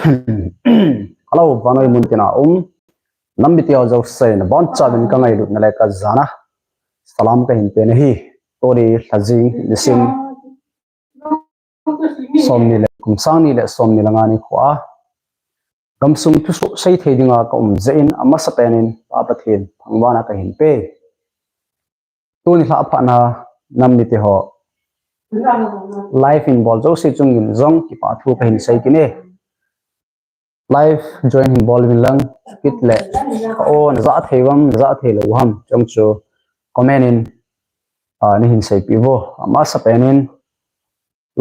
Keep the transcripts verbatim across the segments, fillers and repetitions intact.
Hello, vannoi mun tina um nam mipite ho jouse nabonchauvin kangailutna le kajana salam kahin pe nahi. Tuni lhajing nisim somni le, kum sang ni le somni le nga nikho a gamsung thusoh seithei dinga kaum jeh in amasapen in Pa Pathen thangvahna kahin pe. Tuni lhah phat na nam mipite ho live hin bol jouse chungin jong kipa thu kahin sei kit e. Live join hin bol uvin lang, chukit le ka-o najah thei uvam, najah thei lou uvam, chong chu comment in, ah, neihin seipeh uvo. Amasapen in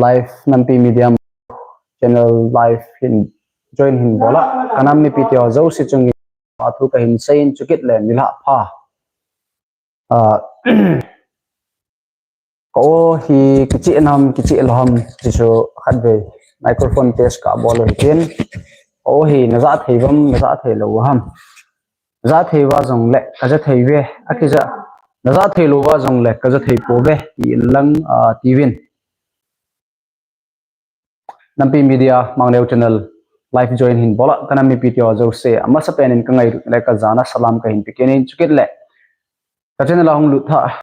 live Nampi Media channel live hin join hin bol a, ka nam mipite ho jouse chungin kipa thu kahin sei in, chukit le nilhah pha. Ah, ka-o hi kicheh nam, kicheh lou ham, ti chu khatvei microphone test kabol u hitin. Ka-o hi najah thei uvam, najah thei lou uvam. Najah thei uva jongle kaja thei uve, akija. Najah thei lou uva jongle kaja thei pouve, ti in lang, ah, tiuvin. Nampi Media Mangneo Channel live join hin bol a, ka nam mipite ho jouse amasapen in kangailutna le kajana salam kahin pe kit in, chukit le ka channel a hung lut thah,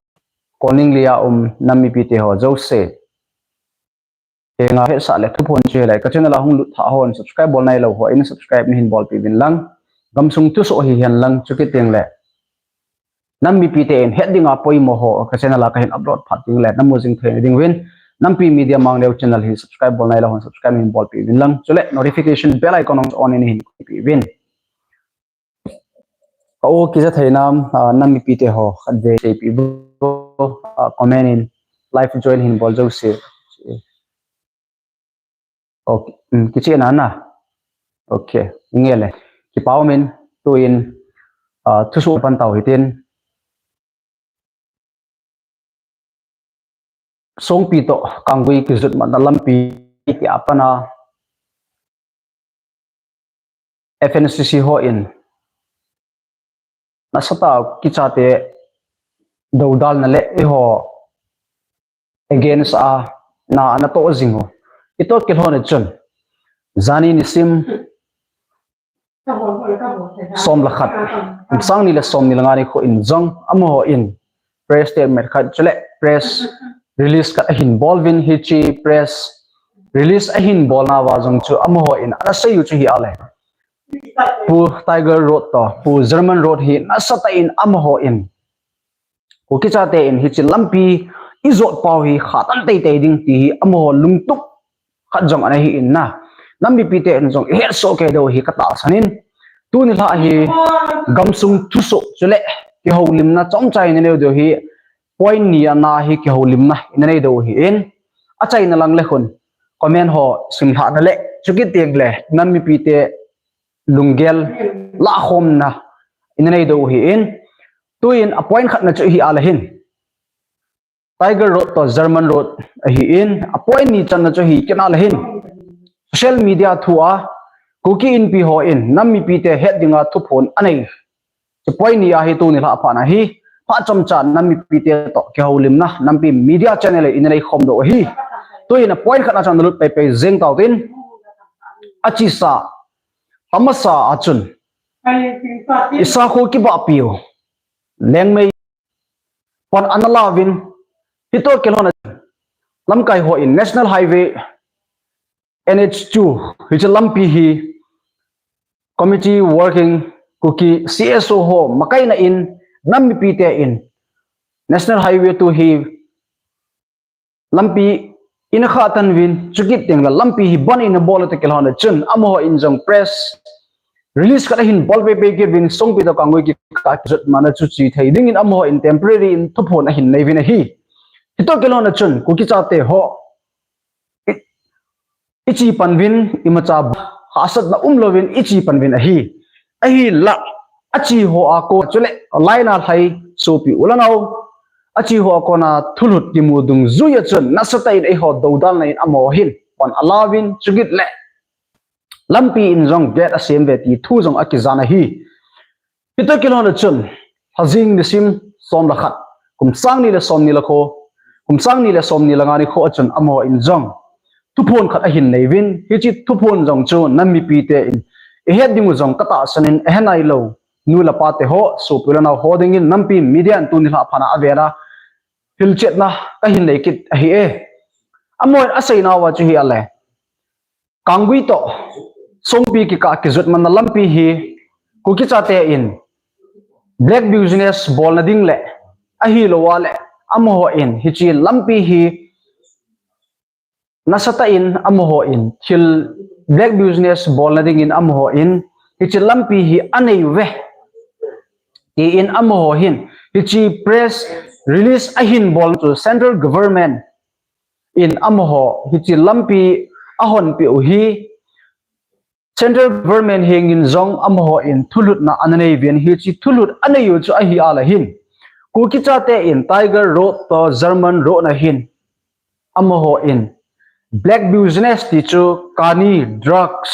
Kolning li a um nam mipite ho jouse henga hetsah le thuphon chu hilai, ka channel a hung lut thah hon subscribe bol nailou hon subscribe neihin bolpeh uvin lang, gamsung thusoh hihen lang, chukit teng le nam mipite in het dinga poimo ho ka channel a kahin upload phat teng le namu jing thei na diuvin, Nampi Media Mangneo Channel hi subscribe bol nailou hon subscribe neihin bolpeh uvin lang, chule notification bell icon hung on in neihin koi peh uvin. Ka-o kija thei nam, ah, nam mipite ho khatvei seipeh uvo, ah, comment in live join hin bol jouse. Okay, um, kicheh nana. Okay, inge le. Kipa umin, tuin, ah, thusoh pan tau hitin. Songpi toh Kanggui kijot matna lampi ti a pat a F N C C hon nasatah a kichate doudalna le eiho against a na ana toh jing u. Itoh kilhon a chun, jani nisim som le khat, kum sang ni le som ni le nga nikho in jong amaho in press statement khat chule press release khat ahin bol uvin, hiche press release ahin bolna uva jong chu amaho in ana sei u chu hi a le, Pu Tiger Road toh Pu German Road hi nasatah in amaho in Kuki chate in hiche lampi ijot pau hi khatan teitei ding ti hi amaho lungtup khat jong ana hi in na. Nam mipite in jong ihet soh kei diu hi katahsan in. Tuni lha hi gamsung thusoh chule kihoulimna chomcha ina nei diu hi point ni a na hi kihoulimna ina nei diu hi in. Achaina lang le khun comment ho simlhahna le chukit teng le nam mipite lunggel lahkhomna ina nei diu hi in. Tuin a point khatna chu hi a le hin, Tiger Road toh German Road ahi in, a point ni channa chu hi kit a le hin, social media through a Kuki Inpi ho in nam mipite het dinga thuphon anei. Chu point ni a hi tuni lha phat na hi, phat chomcha nam mipite toh kihoulimna Nampi Media Channel in ina nei khom diu ahi. Tuin a point khatna chu ana lut peipei jeng tau tin, achesa, amasa a chun, i sakho kibahpi u Liangmei pan ana la uvin, hitoh kilhon a lamkai ho in National Highway N H two hiche lampi hi Committee Working Kuki C S O ho makaina in nam mipite in National Highway two hi lampi ina khatan uvin, chukit teng le lampi hi ban ina bol u toh kilhon a chun amaho in jong press release khat ahin bol peipei kit uvin, Songpi toh Kanggui kikah kijot matna chu che thei dingin amaho in temporary in thuphon ahin nei uvin ahi. Hitoh kilhon a chun Kuki chate ho i, iche pan uvin, imacha hahsatna umlouvin iche pan uvin ahi. Ahinla, ache ho a kon chule line a lhai sopi u le nao, ache ho a kona thulhut kimu dungjui a chun nasatah in eiho doudalna in amaho hin pan ala uvin, chukit le lampi in jong gate asem uve ti thu jong akijan ahi. Hitoh kilhon a chun, Lhajing nisim som le khat, kum sang ni le som ni le kho, kum sang ni le som ni le nga nikho a chun amaho in jong thuphon khat ahin nei uvin, hiche thuphon jong chu nam mipite in ihet ding u jong katahsan in, ahe nailou nu le pa te ho, sopi u le nao ho dingin nampi media in tuni lhah phat a avel a hilchetna kahin nei kit ahi e. Amahon asei nauva chu hi ale, Kanggui toh Songpi kikah kijot manna lampi hi Kuki chate in black business bolna ding le, ahilou a le, amaho in hiche lampi hi nasatah in amaho in thil black business bolna dingin amaho in hiche lampi hi anei uve, tiin amaho hin hiche press release ahin bol chu central government in amaho hiche lampi ahonpeh u hi central government hengin jong amaho in thulhutna ana nei uvin, hiche thulhut anei u chu ahi ale hin Kuki chate in Tiger Road toh German Road na hin amaho in black business ti chu kani, drugs,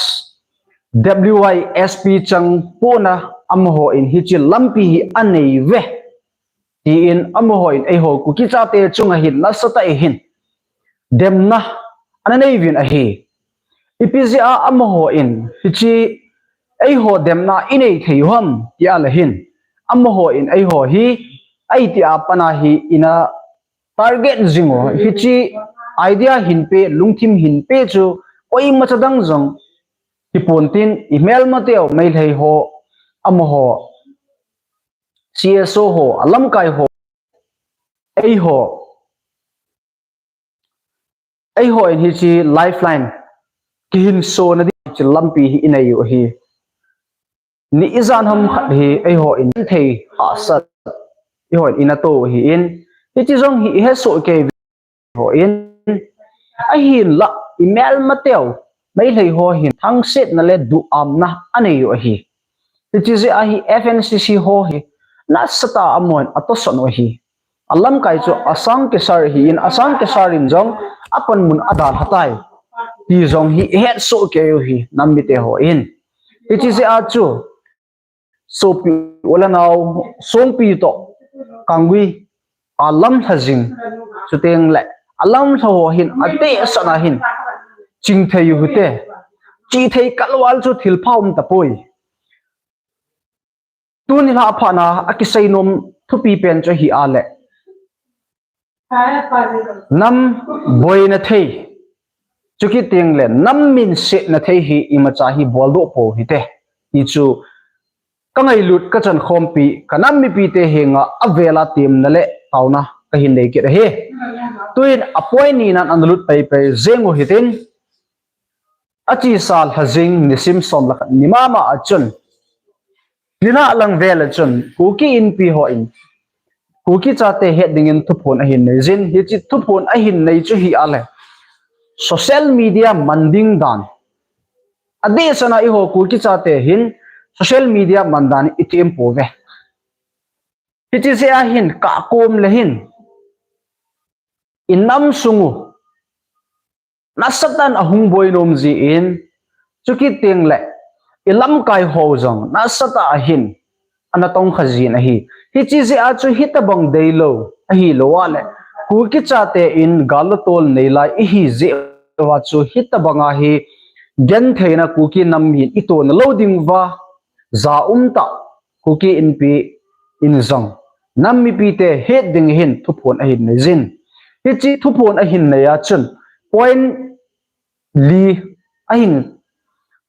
W I S P chang pona amaho in hiche lampi hi anei uve, tiin amaho in eiho Kuki chate chunga hin nasatah in hin demna ana nei uvin ahi. Ipi jeh a amaho in hiche eiho demna inei thei u ham ti ale hin, amaho in eiho hi aiti a pat a hi ina target jing u, hiche idea hin pe, lungthim hin pe chu koimacha dang jong hipon tin, imelmateu Meitei ho, amaho C S O ho, alamkai ho, eiho, eiho in hiche lifeline kihinsona ding hiche lampi hi inei u ahi. Ni ijat ham khat hi eiho in thei hahsat eiho in ina to u ahin, hiche jong hi ihesoh kei uve eiho in, ahinla imelmateu Meitei ho hin thangsetna le duhamna anei u ahi. Hiche jeh a hi F N C C ho hi nasatah a amahon atohsan u ahi. Alamkai chu asang kesar ahin, asang kesar in jong apanmun adalha tai ti jong hi ihetsoh kei u ahi nam mite ho in. Hiche jeh a chu sopi u le nao Songpi toh Kanggui alamlha jing, chuteng le alamlha ho hin adehset a hin chingthei u hite, chingthei kalval chu thilpha um tapoi. Tuni lhah phat a akisei nom thupi pen chu hi ale, nam boina thei, chukit teng le nam minsetna thei hi imacha hi boldoh pou hite, ti chu kangailut kachankhompi kanam mipite henga avela temna le taona kahin nei kit ahi. Tuin a point ni nan ana lut paipai jeng u hitin, achesa lhajing nisim som le khat ni mama a chun, nilhah lang vel a chun Kuki Inpi ho in Kuki chate het dingin thuphon ahin nei jin, hiche thuphon ahin nei chu hi ale, social media man ding dan, adehset a eiho Kuki chate hin social media man dan item pouve. Hiche jeh a hin kakom le hin inam sung u nasatah in ahung boi nom jin, chukit teng le ilamkai ho jong nasatah a hin ana tongkha jin ahi. Hiche jeh a chu hitobang deilou ahilou a le, Kuki chate in gal le tol nei lai ihi jeh uva chu hitobang a hi gentheina Kuki nam hin itona lou ding uva ja umtah Kuki Inpi in jong nam mipite het ding hin thuphon ahin nei jin. Hiche thuphon ahin nei a chun point li ahin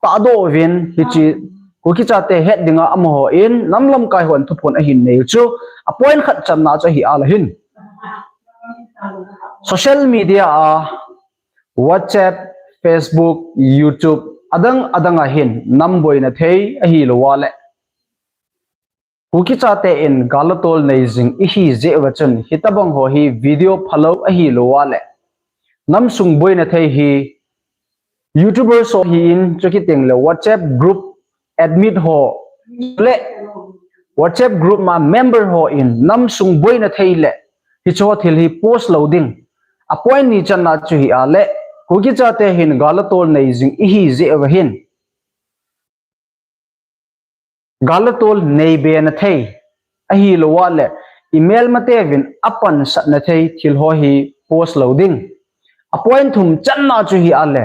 tahdoh uvin, hiche Kuki chate het dinga amaho in nam lamkai hon thuphon ahin nei u chu a point khat channa chu hi ale hin, social media a WhatsApp, Facebook, YouTube, adang adang a hin nam boina thei ahilou a le, Kuki chate in gal le tol nei jing ihi jeh uva chun hitobang ho hi video phalou ahilou a le, nam sung boina thei hi YouTuber ho hin, chukit teng le WhatsApp group admin ho le WhatsApp group ma member ho in nam sung boina thei le hiche thil hi post lou ding. A point ni channa chu hi ale, Kuki chate hin gal le tol nei jing ihi jeh uva hin gal le tol nei bena thei ahilou a le, imelmateuvin apansatna thei thil ho hi post lou ding. A point thum channa chu hi a le,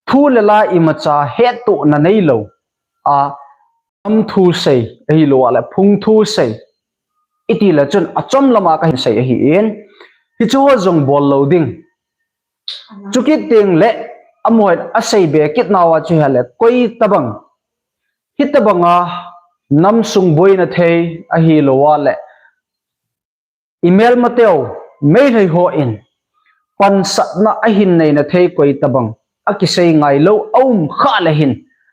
thu le la imacha hettohna neilou a, nam thu sei, ahilou a le phung thu sei, iti le chun achom lama kahin sei ahin, hichu ho jong bol lou ding. Chukit teng le, amaho in asei be kit nauva chu hi a le, koi tabang, hitabanga nam sung boina thei ahilou a le, i melmateu, Meitei ho in pansatna ahin neina thei koi tabang akisei ngailou aum khah le hin,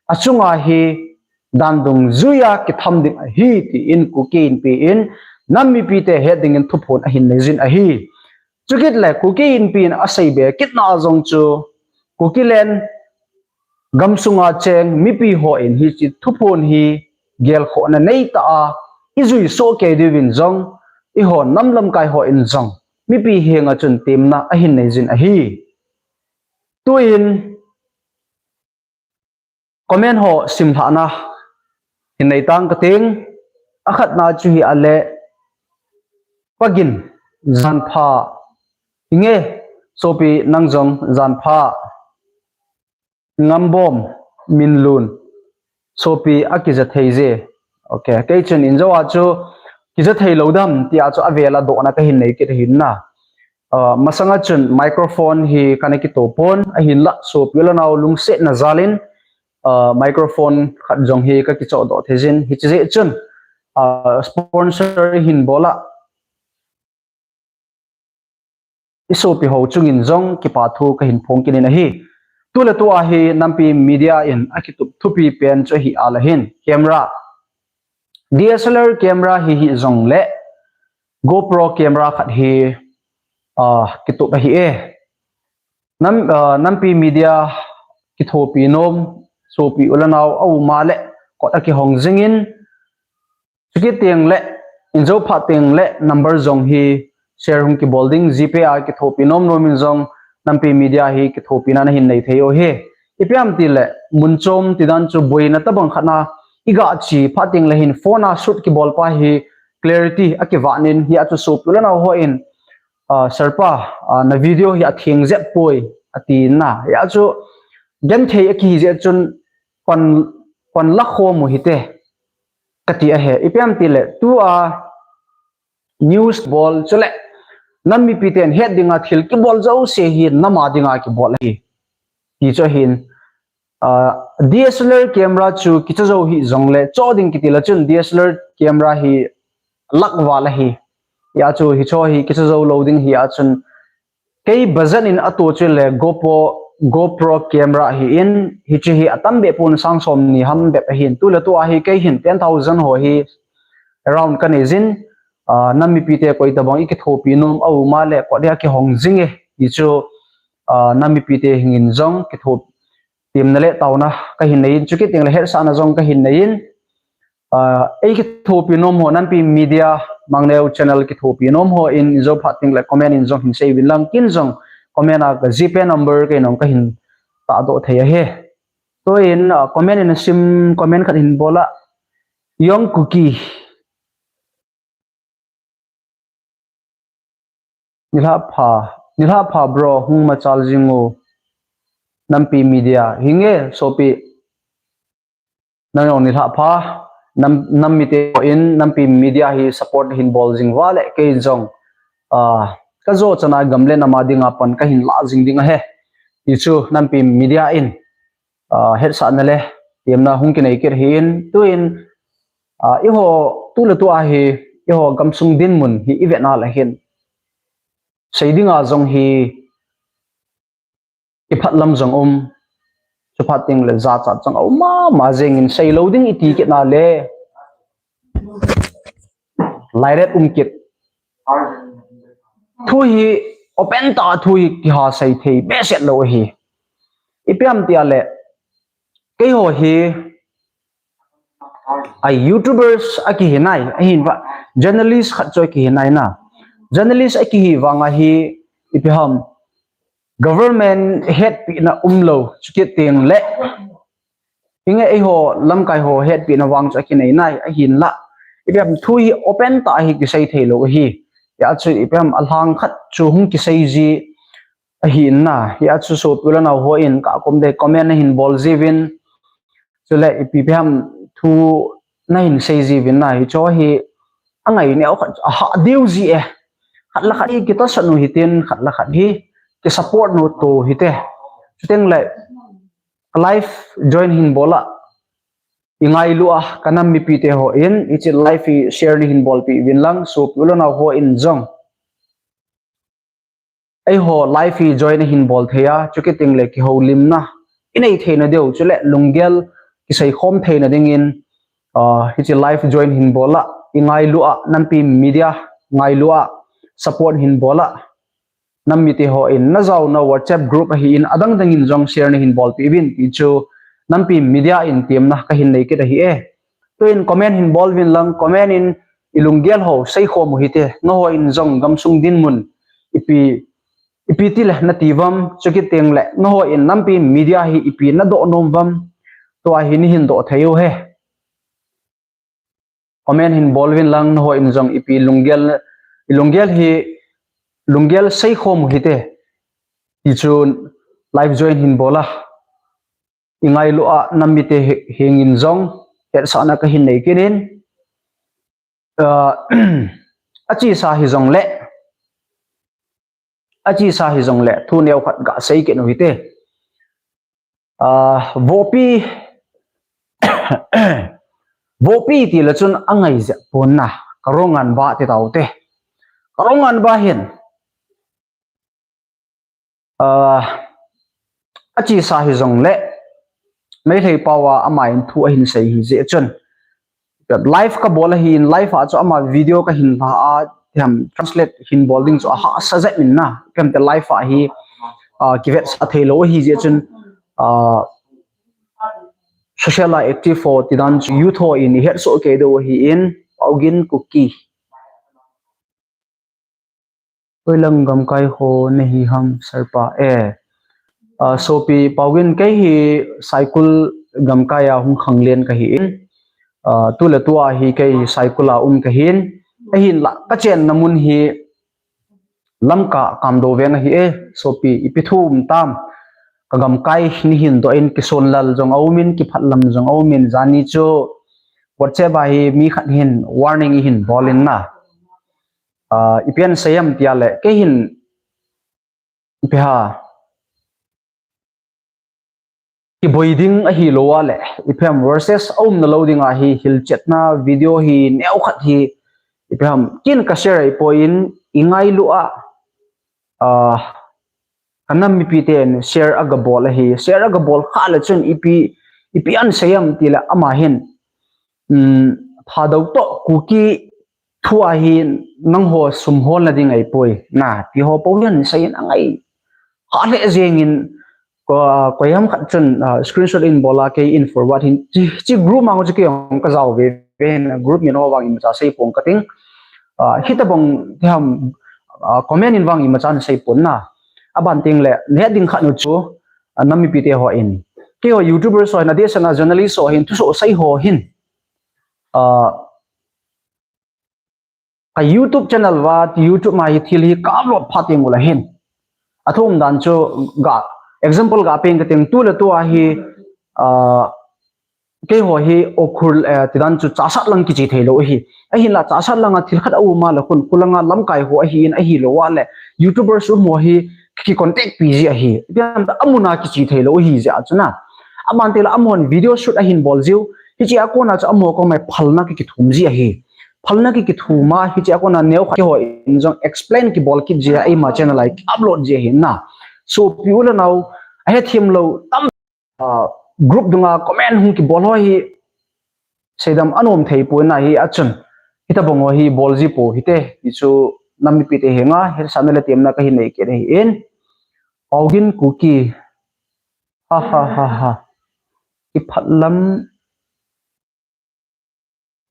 achunga hi dan dungjuia kitham ding ahi, tin Kuki Inpi in nam mipite het dingin thuphon ahin neijin ahi. Chukit le Kuki Inpi in asei be kitna jong chu, Kukiland gamsunga cheng mipi ho in hiche thuphon hi gelkhohna neitah a ijui soh kei diuvin jong, eiho nam lamkai ho in jong mipi henga chun temna ahin neijin ahi. Tuin comment ho simlhahna hin neitang kating, akhatna chu hi a le, Pagin, janpha, hinge, sopi nang jong janpha, Ngambom, Minlun, sopi akija thei je. Ok, kei chun injo a chu kija theilou dam tia chu avela dohna kahin nei kit ahin na. Ah, masanga chun microphone hi kana kitoh pon, ahinla sopi u le nau lungsetna jalin, ah, microphone khat jong hi kakichoh doh theijin, hiche jeh chun, ah, sponsor hin bol a, isopi ho chungin jong kipa thu kahin phong kit in ahi. Tuletua hi Nampi Media in akitup thupi pen chu ahi a le hin, camera, D S L R camera hi hijong le GoPro camera khat hi, ah, kitup ahi e. Nam, ah, Nampi Media kithopi nom, sopi u le nau aum a le kot akihong jingin, chukit teng le, injo phat teng le number jong hi share hung kibol ding, GPay a kithopi nom nom in jong Nampi Media hi kithopina nahin nei thei u hi. Ipi ham ti le, mun chom tidan chu boina tabang khat na iga che phat teng le hin phone a shoot kibol pa hi clarity akivat in, hia chu sopi u le nau ho in, ah, Sir pa, ah, na video hi atheng jep poi, atin na. Hia chu genthei akihi jeh chun pan, pan la khom u hite, kati ahi. Ipi ham ti le, tua news bol chule nam mipiten het dinga thil kibol jouse hi nam a dinga kibol ahi, ti chu ahin. Ah, D S L R camera chu kicha jou hijong le, cho ding kiti le chun D S L R camera hi lakh val ahi. Hia chu hicho hi kicha jou lou ding hia chun, kei budget in atoh chu le GoPro, GoPro camera ahin, hiche hi atam beh pon sang somni ham bep ahin. Tuletua hi kei hin ten thousand ho hi around kanei jin, ah, nam mipite koi tabang ikithopi nom aum a le kot hi akihong jing e, ti chu, ah, nam mipite hengin jong kithop, temna le taona kahin nei in, chukit teng le hetsahna jong kahin nei in, ah, ei kithopi nom ho, Nampi Media, Mangneo Channel kithopi nom ho in, injo phat teng le comment in jong hin sei uvin lang, ken jong comment a ka GPay number kei nong kahin tahdoh thei ahi. Tuin, ah, comment in asim, comment khat hin bol a, Young Kuki. Nilhah pha, nilhah pha bro, hung machal jing u. Nampi Media, hinge sopi. Nang jong nilhah pha, nam, nam mite in Nampi Media hi support hin bol jing uva le kei jong, ah, kajo chana gam le nam a dinga pan kahin lah jing ding ahi. Ti chu Nampi Media in, ah, hetsahna le temna hung kinei kit ahin, tuin, ah, eiho, tuletua hi, eiho gamsung dinmun hi ivet na le hin, sei dinga jong hi kiphat lam jong um, chuphat teng le jachat jong aum mama jengin, sei lou ding iti kit na le lairet um kit. Thu hi open tah a thu hi kiha sei thei behseh lou ahi. Ipi ham tia le, keiho hi a YouTubers akihi nai, ahin va journalist khat chu akihi nai na. Journalist akihi vang a hi, ipi ham, government hetpina um lou, chukit teng le, hinge eiho lamkai ho hetpina vang chu akinei nai, ahinla, ipi ham, thu hi open tah a hi kisei thei lou ahi. Hia chu ipi ham alhang khat chu hung kisei ji ahi in na. Hia chu sopi u le nao hon ka kom dei comment nahin bol jiuvin. Chule ipi ipi ham thu nahin sei jiuvin na. Hicho hi angai neo khat ahah diu ji e. Khat le khat hi kitahsan u hitin, khat le khat hi kisupport u to hite. Chuteng le ka live join hin bol a, ingailu a ka nam mipite hon hiche live hi share nahin bolpeh uvin lang, sopi u le nao hon jong eiho live hi join nahin bol thei a, chukit teng le kihoulimna inei theina diu, chule lunggel kiseikhom theina dingin, ah, hiche live join hin bol a, ingailu a, Nampi Media ngailu a, support hin bol a, nam mite hon najaona WhatsApp group ahin adang dang in jong share nahin bolpeh uvin ti chu Nampi Media in temna kahin nei kit ahi e. Tuin comment hin bol uvin lang, comment in ilunggel ho seikhom u hite, nangho in jong gamsung dinmun ipi, ipi tile nati uvam, chukit teng le nangho in Nampi Media hi ipi nadoh nom uvam, tua hi neihin doh thei u he. Comment hin bol uvin lang, nangho in jong ipi lunggel, ilunggel hi, lunggel seikhom u hite, ti chu live join hin bol a, ingailu a nam mite he-, hengin jong hetsahna kahin nei kit in, ah, achesa hijongle, achesa hijongle thu neo khat gasei kit u hite. Ah, vohpi, vohpi tile chun angai jep pon na, ka Ronganba ti taute. Ka Ronganba hin, ah, achesa hijongle Meitei pao a ama in thu ahin sei hijeh chun, live kabol ahin, live a chu ama video kahin lha a, them translate hin bol ding chu ahahsa jep in na, kemte live a hi, ah, kivetsah theilou ahijeh chun, ah, social a active ho tidan chu youth hon ihetsoh kei diu ahin, Paugin Kuki. Hoilang gamkai ho nahi ham, Sir pa e? Ah, sopi Paugin, kei hi Saikul gamkai a hung khanglen kahin. Ah, tuletua hi kei Saikul a um kahin. Ahinla kachenna mun hi Lamka Kamdou veng ahi e. Sopi, ipi thu um tam? Ka gamkai neihin doh in, kisonlal jong aumin, kiphatlam jong aumin, jani chu WhatsApp a hi mi khat hin warning eihin bol in na. Ah, ipi asei em tia le, kei hin, ipi ham, kiboi ding ahilou a le, ipi ham verses aumna lou ding ahi, hilchetna video hi neo khat hi, ipi ham, kin ka share ahipoi in, ingailu a, ah, ka nam mipiten share agabol ahi, share agabol khah le chun ipi, ipi asei em tile ama hin, um, Thadou toh Kuki thu a hi nangho sum holna ding ahipoi na, ti ho pou hin asei in angai hah lheh jeng in, ko-, koiham khat chun, ah, screenshot in bol a kei in forward hin, chi, chi group mang chu kei jong kajao veve hin, group min ho vang imacha sei pong kating. Ah, hitobang, ipi ham, ah, comment in vang imacha nasei pon na. Aban teng le, nahet ding khat nu chu, ah, nam mipite hon, keiho YouTuber ho hin, adeh sanga journalist ho hin, thusoh sei ho hin, ah, ka YouTube channel uva, ti YouTube ma hi thil hi ka upload phat teng ule hin, athum dan chu ga, example ga pen kating, tuletua hi, ah, keiho hi Ukhrul, eh, tidan chu Chassad lang kiche theilou ahi. Ahinla Chassad langa thil khat aum a le khun, khulanga lamkai ho ahin, ahilou a le YouTubers um ho hi kicontact pi ji ahi. Ipi ham tile amun a kiche theilou ahijeh a chu na. Aban teng le amahon video shoot ahin bol jiu. Hiche a kona chu amaho koma phalna ki, kithum ji ahi. Phalna ki, kithum a, hiche a kona neo khat keiho in jong explain kibol kit ji a, eima channel a ki upload ji ahi na. Sopi u le nao, ahethem lou tam, ah, group dunga comment hung kibol ho hi seidam anom thei pon na, hia chun hitobang ho hi bol ji pou hite, ti chu nam mipite henga hetsahna le temna kahin nei kit ahin. Paugin Kuki. Ha ha ha ha. Kiphatlam.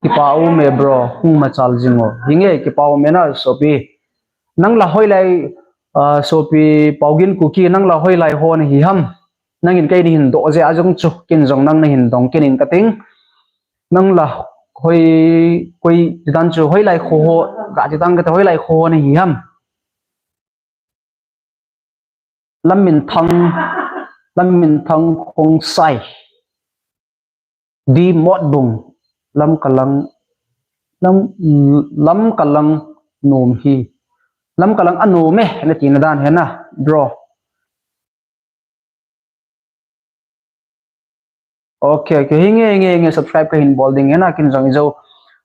Kipa um e bro, hung machal jing o. Hinge, kipa um e na sopi. Nang la hoilai, ah, sopi Paugin Kuki, nang la hoilai ho nahi ham? Nangin kei neihin doh jeh a jong chu, ken jong nang nahin dong kit in kating. Nang la hoi, koi ti dan chu hoilai kho ho, ga ti dan kate hoilai kho ho nahi ham. Lamminthang, Lamminthang Khongsai. D Motbung, Lamkalang, Lam, Lamkalang nom hi. Lamkalang anom e, natina dan hena, bro. Okay, okay. Hinge, hinge, hinge, subscribe kahin bol ding hena, kin jong ijo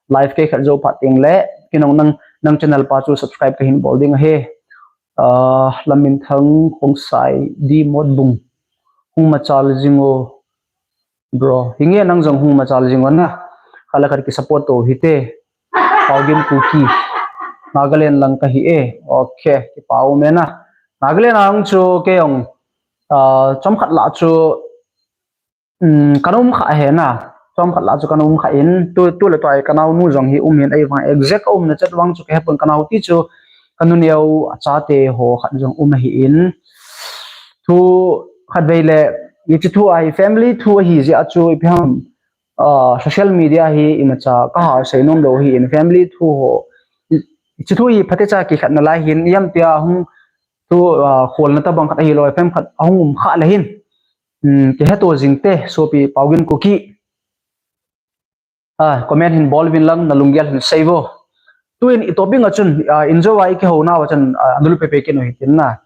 live kei khat jou phat ding le, kin jong nang, nang channel pa chu subscribe kahin bol ding ahi. Ah, Lamminthang Khongsai, D Motbung. Hung machal jing o, bro. Hinge nang jong hung machal jing o na. Khat le khat ki support to hite. Paugin Kuki. Nagaland lang kahi e. Okay, kipa um e na. Nagaland ang chu kei jong, ah, chomkhat lah chu, um, kana um kha hena. Chomkhat lah chu kana um kha in. Tu, tu le tu a hi kanaonu jong hi um in, ahivang exact umna chet vang chu kahepon, kanao ti chu kanu neo achate ho khat jong um ahin. Thu khatvei le, hiche thu a hi family thu ahi jeh a chu ipi ham, ah, social media hi imacha kaha seinom lou ahin, family thu ho, hiche thu hi phatecha kikhat nalai hin, ijemtia hung thu, ah, kholna tabang khat ahilou, phem khat ahung um kha le hin. Um, kiheto jing te, sopi Paugin Kuki. Ah, comment hin bol uvin lang, nalunggel hin sei vo. Tuin i topic a chun, ah, injo a i kihou nauva chun, ah, anul pepe kit u hitin na.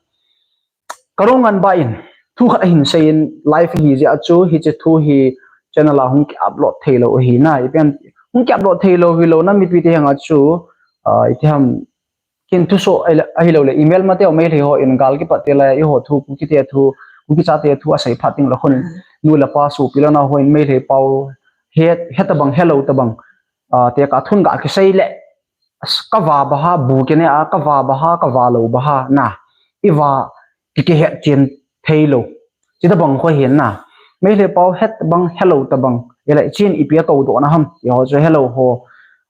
Ka Ronganba in thu khat ahin seiyin, live hi jeh a chu, hiche thu hi channel a hung ki upload theilou ahi na. Ipi ham, hung ki upload theilou hilou na, mipite henga chu, ah, ipi ham, kin thusoh ahilou le, email mate o Meitei ho in gal kipat te le, eiho thu, Kuki te thu, Kuki chate thu asei phat ding le khun, nu le pa, sopi le nao ho in Meitei pao he, he tabang, helou tabang, ah, te ka thun ga kisei le, as, ka va baha, bu kine a, ka va baha, ka va lou baha, na, i va, ki, kihet chen theilou. Chuti bang kho hin na. Meitei pao het bang, helou tabang. Ila ichin ipi a tou doh na ham. Eiho chu helou ho,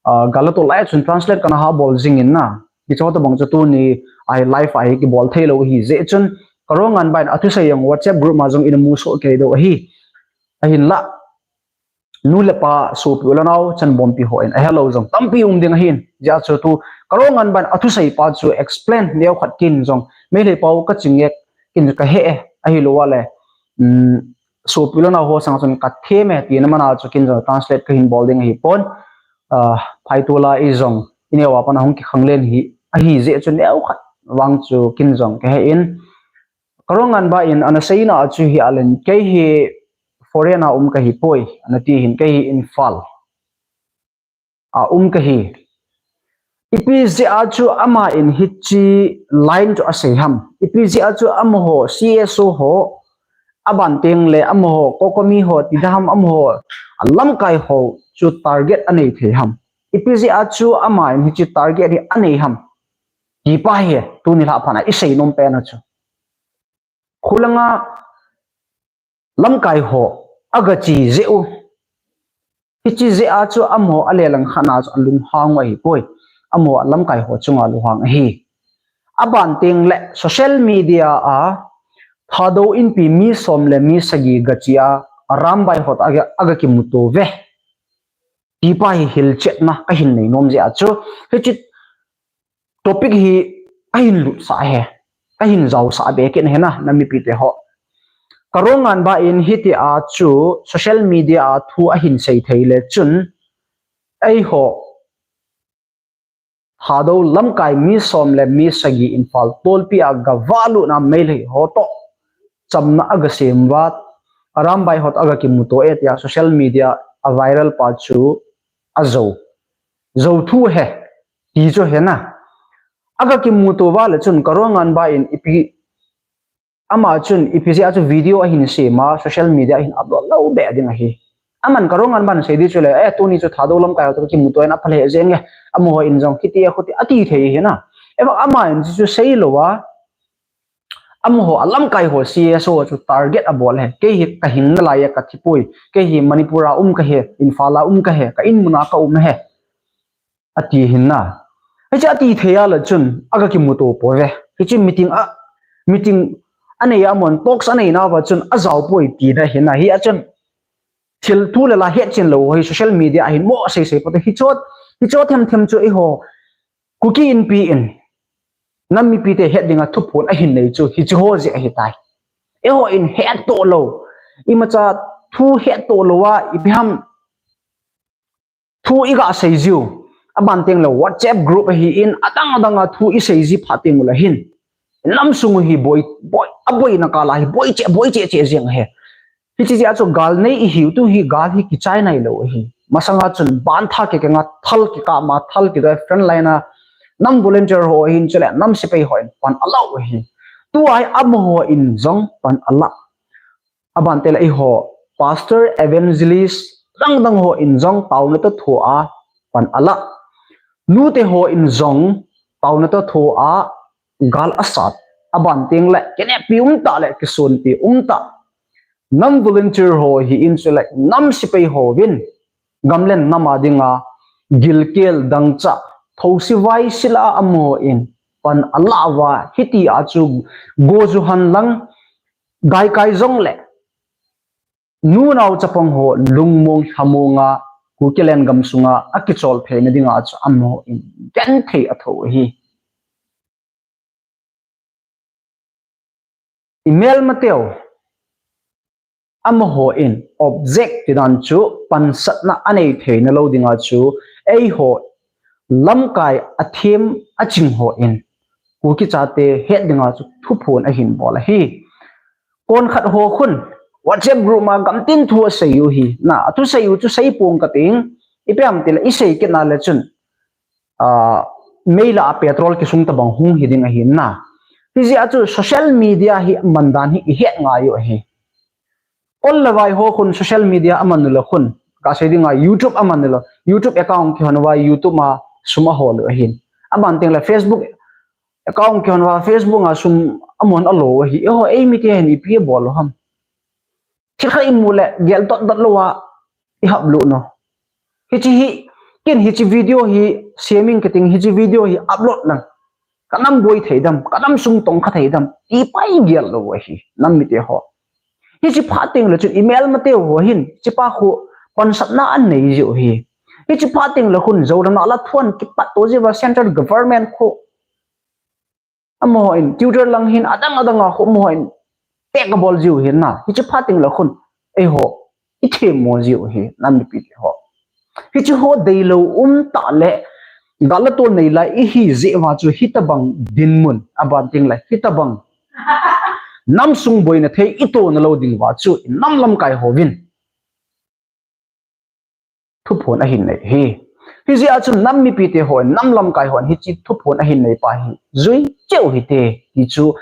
ah, gal a tou lai chun translate kana ha bol jing in na. Hiche tabang chu tuni a hi live a hi kibol theilou ahi jeh chun. Ka Ronganba in athusei jong WhatsApp group ma jong ina musoh kei diu ahi. Ahinla, nu le pa, sopi u le nao, chanbompi ho in ahelou jong tampi um ding ahin. Jeh a chu tu, Ka Ronganba in athusei pa chu explain neo khat kin jong, Meitei pao ka chingek kin ka he e, ahilou le, um, sopi u le nao ho sang chun ka them e tina mana chu kin jong translate kahin bol ding ahi pon. Ah, phaitol a i jong, i neo a pat a hung kikhanglen hi, ahi jeh chu neo khat vang chu kin jong ka he in. Ka Ronganba in ana seina a chu hi alen, kei hi foreign a um kahi poi, ana ti hin, kei hi Imphal a um kahi. Ipi jeh a chu ama in hiche line chu asei ham. Ipi jeh a chu amaho C S O ho, aban teng le amaho COCOMI ho, ti ding ham, amaho a lamkai ho chu target anei thei ham. Ipi jeh a chu ama in hiche target hi anei ham. Ti pa hi, tuni lha phat a i seinom pen a chu. Khulanga lamkai ho aga che jeh u. Hiche jeh a chu amaho a lelang khat na chu alunghang u ahi poi. Amaho a lamkai ho chunga lunghang ahi. Aban teng le social media a Thadou Inpi mi som le mi sagi ga che a, Arambai ho toh aga, aga kimuto uve. Ti pa hi hilchetna kahin nei nom jeh a chu. Hiche topic hi kahin lutsah e, kahin jaosah be kit e na, na mipite ho. Ka Ronganba in hitia chu social media a thu ahin sei thei le chun, eiho Thadou lamkai mi som le mi sagi Imphal tolpi a gavalut na Meitei ho toh chamna aga sem uva, Arambai ho toh aga kimuto e tia social media a viral pa chu ajou. Jou thu ahi, ti chu ahi na. Aga kimuto uva le chun Ka Ronganba in ipi, ama chun ipi jeh a chu video ahin sem a, social media ahin upload lou be ding ahi. Aman Ka Ronganba in sei di chu le, eh, tuni chu Thadou lamkai ho toh kimuto in apha lheh jeng e, amaho in jong kiti a khuti ati thei ahi na. Evang ama in chu, chu sei lou a, amaho a lamkai ho C S O chu target abol e. Kei hi ka hing nalai a ka thi poi. Kei hi Manipur a um kahi, Imphal a um kahi, ka in mun a ka um e, ati ahi na. Hiche ati thei a le chun aga kimuto pouve. Hiche meeting a, meeting anei a, mon talks anei nauva chun ajao poi tina ahi na. Hia chun thil thu le la hetchen lou hi social media ahin mo sei sei pote, hicho, hicho themthem chu eiho Kuki Inpi in nam mipite het dinga thuphon ahin nei chu hiche ho jeh ahitai. Eiho in hetto lou, imacha thu hetto lou a ipi ham thu iga sei jiu. Aban teng le WhatsApp group ahin adang adang a thu isei ji phat teng ule hin nam sung u hi boi, boi, aboina kal a hi boi cheh, boi cheh cheh jeng ahi. Hiche jeh a chu gal nei ihiu tu hi gal hi kichai nailou ahi. Masanga chun ban tha kikeng a thal kikap ma, thal kidoi front line a nam volunteer ho hin chule nam sepai hon pan ala u ahi. Tua hi amaho in jong pan ala. Aban teng le eiho pastor, evangelist dang dang ho in jong taona toh thua pan ala. Nute ho in jong taona toh thua gal asat. Aban teng le kineppi umtah le kisonpi umtah. Nam volunteer ho hin chule nam sepai hovin gamlen nam a dinga gilkel dangchah, thousi vaisi la amaho in pan ala uva, hitia chu go ju hen lang, gaikai jongle nunao chapang ho lungmong lhamong a Kuki lengam sunga akichol theina dinga chu amaho in genthei atho ahi. Imelmateu amaho in object tidan chu pansatna anei theina lou dinga chu eiho lamkai athem aching ho in Kuki chate het dinga chu thuphon ahin bol ahi. Konkhat ho khun WhatsApp group ma gamtin thu asei u hi na, athu sei u chu sei pong kating, ipi ham tile isei kit na le chun meila a petrol kisung tabang hung hi ding ahi na. Hijeh a chu social media hi mandan hi ihet ngai u ahi. Kol le vai ho khun social media aman u le khun, kasei dinga YouTube aman u le, YouTube account kihon uva YouTube ma sum ahol u ahin. Aban teng le Facebook account kihon uva Facebook a sum amon alo u ahi. Eiho eimite hin ipi abol u ham? Thil khat imu le gel dot dot lou a ihap lut no. Hiche hi, ken hiche video hi seming kating, hiche video hi upload lang kanam boi thei dam, kanam sung tong kha thei dam, ti pai gel lou ahi, nam mite ho. Hiche phat teng le chun imelmateu ho hin hichepa khu pansatna anei jiu ahi. Hiche phat teng le khun Zoram a la thuan kipat to jiuva central government khu amaho in tutor lang hin adang adang a khu amaho in tek abol jiu ahi na. Hiche phat teng le khun eiho ithemmo jiu ahi, nam mipite ho. Hiche ho deilou umtah le gal le tol nei lai ihi jeh uva chu hitabang dinmun, aban teng le hitabang nam sung boina thei itoh nalou ding uva chu nam lamkai hovin thuphon ahin nei ahi. Hijeh a chun nam mipite hon, nam lamkai hon hiche thuphon ahin nei pa hi jui cheh u hite ti chu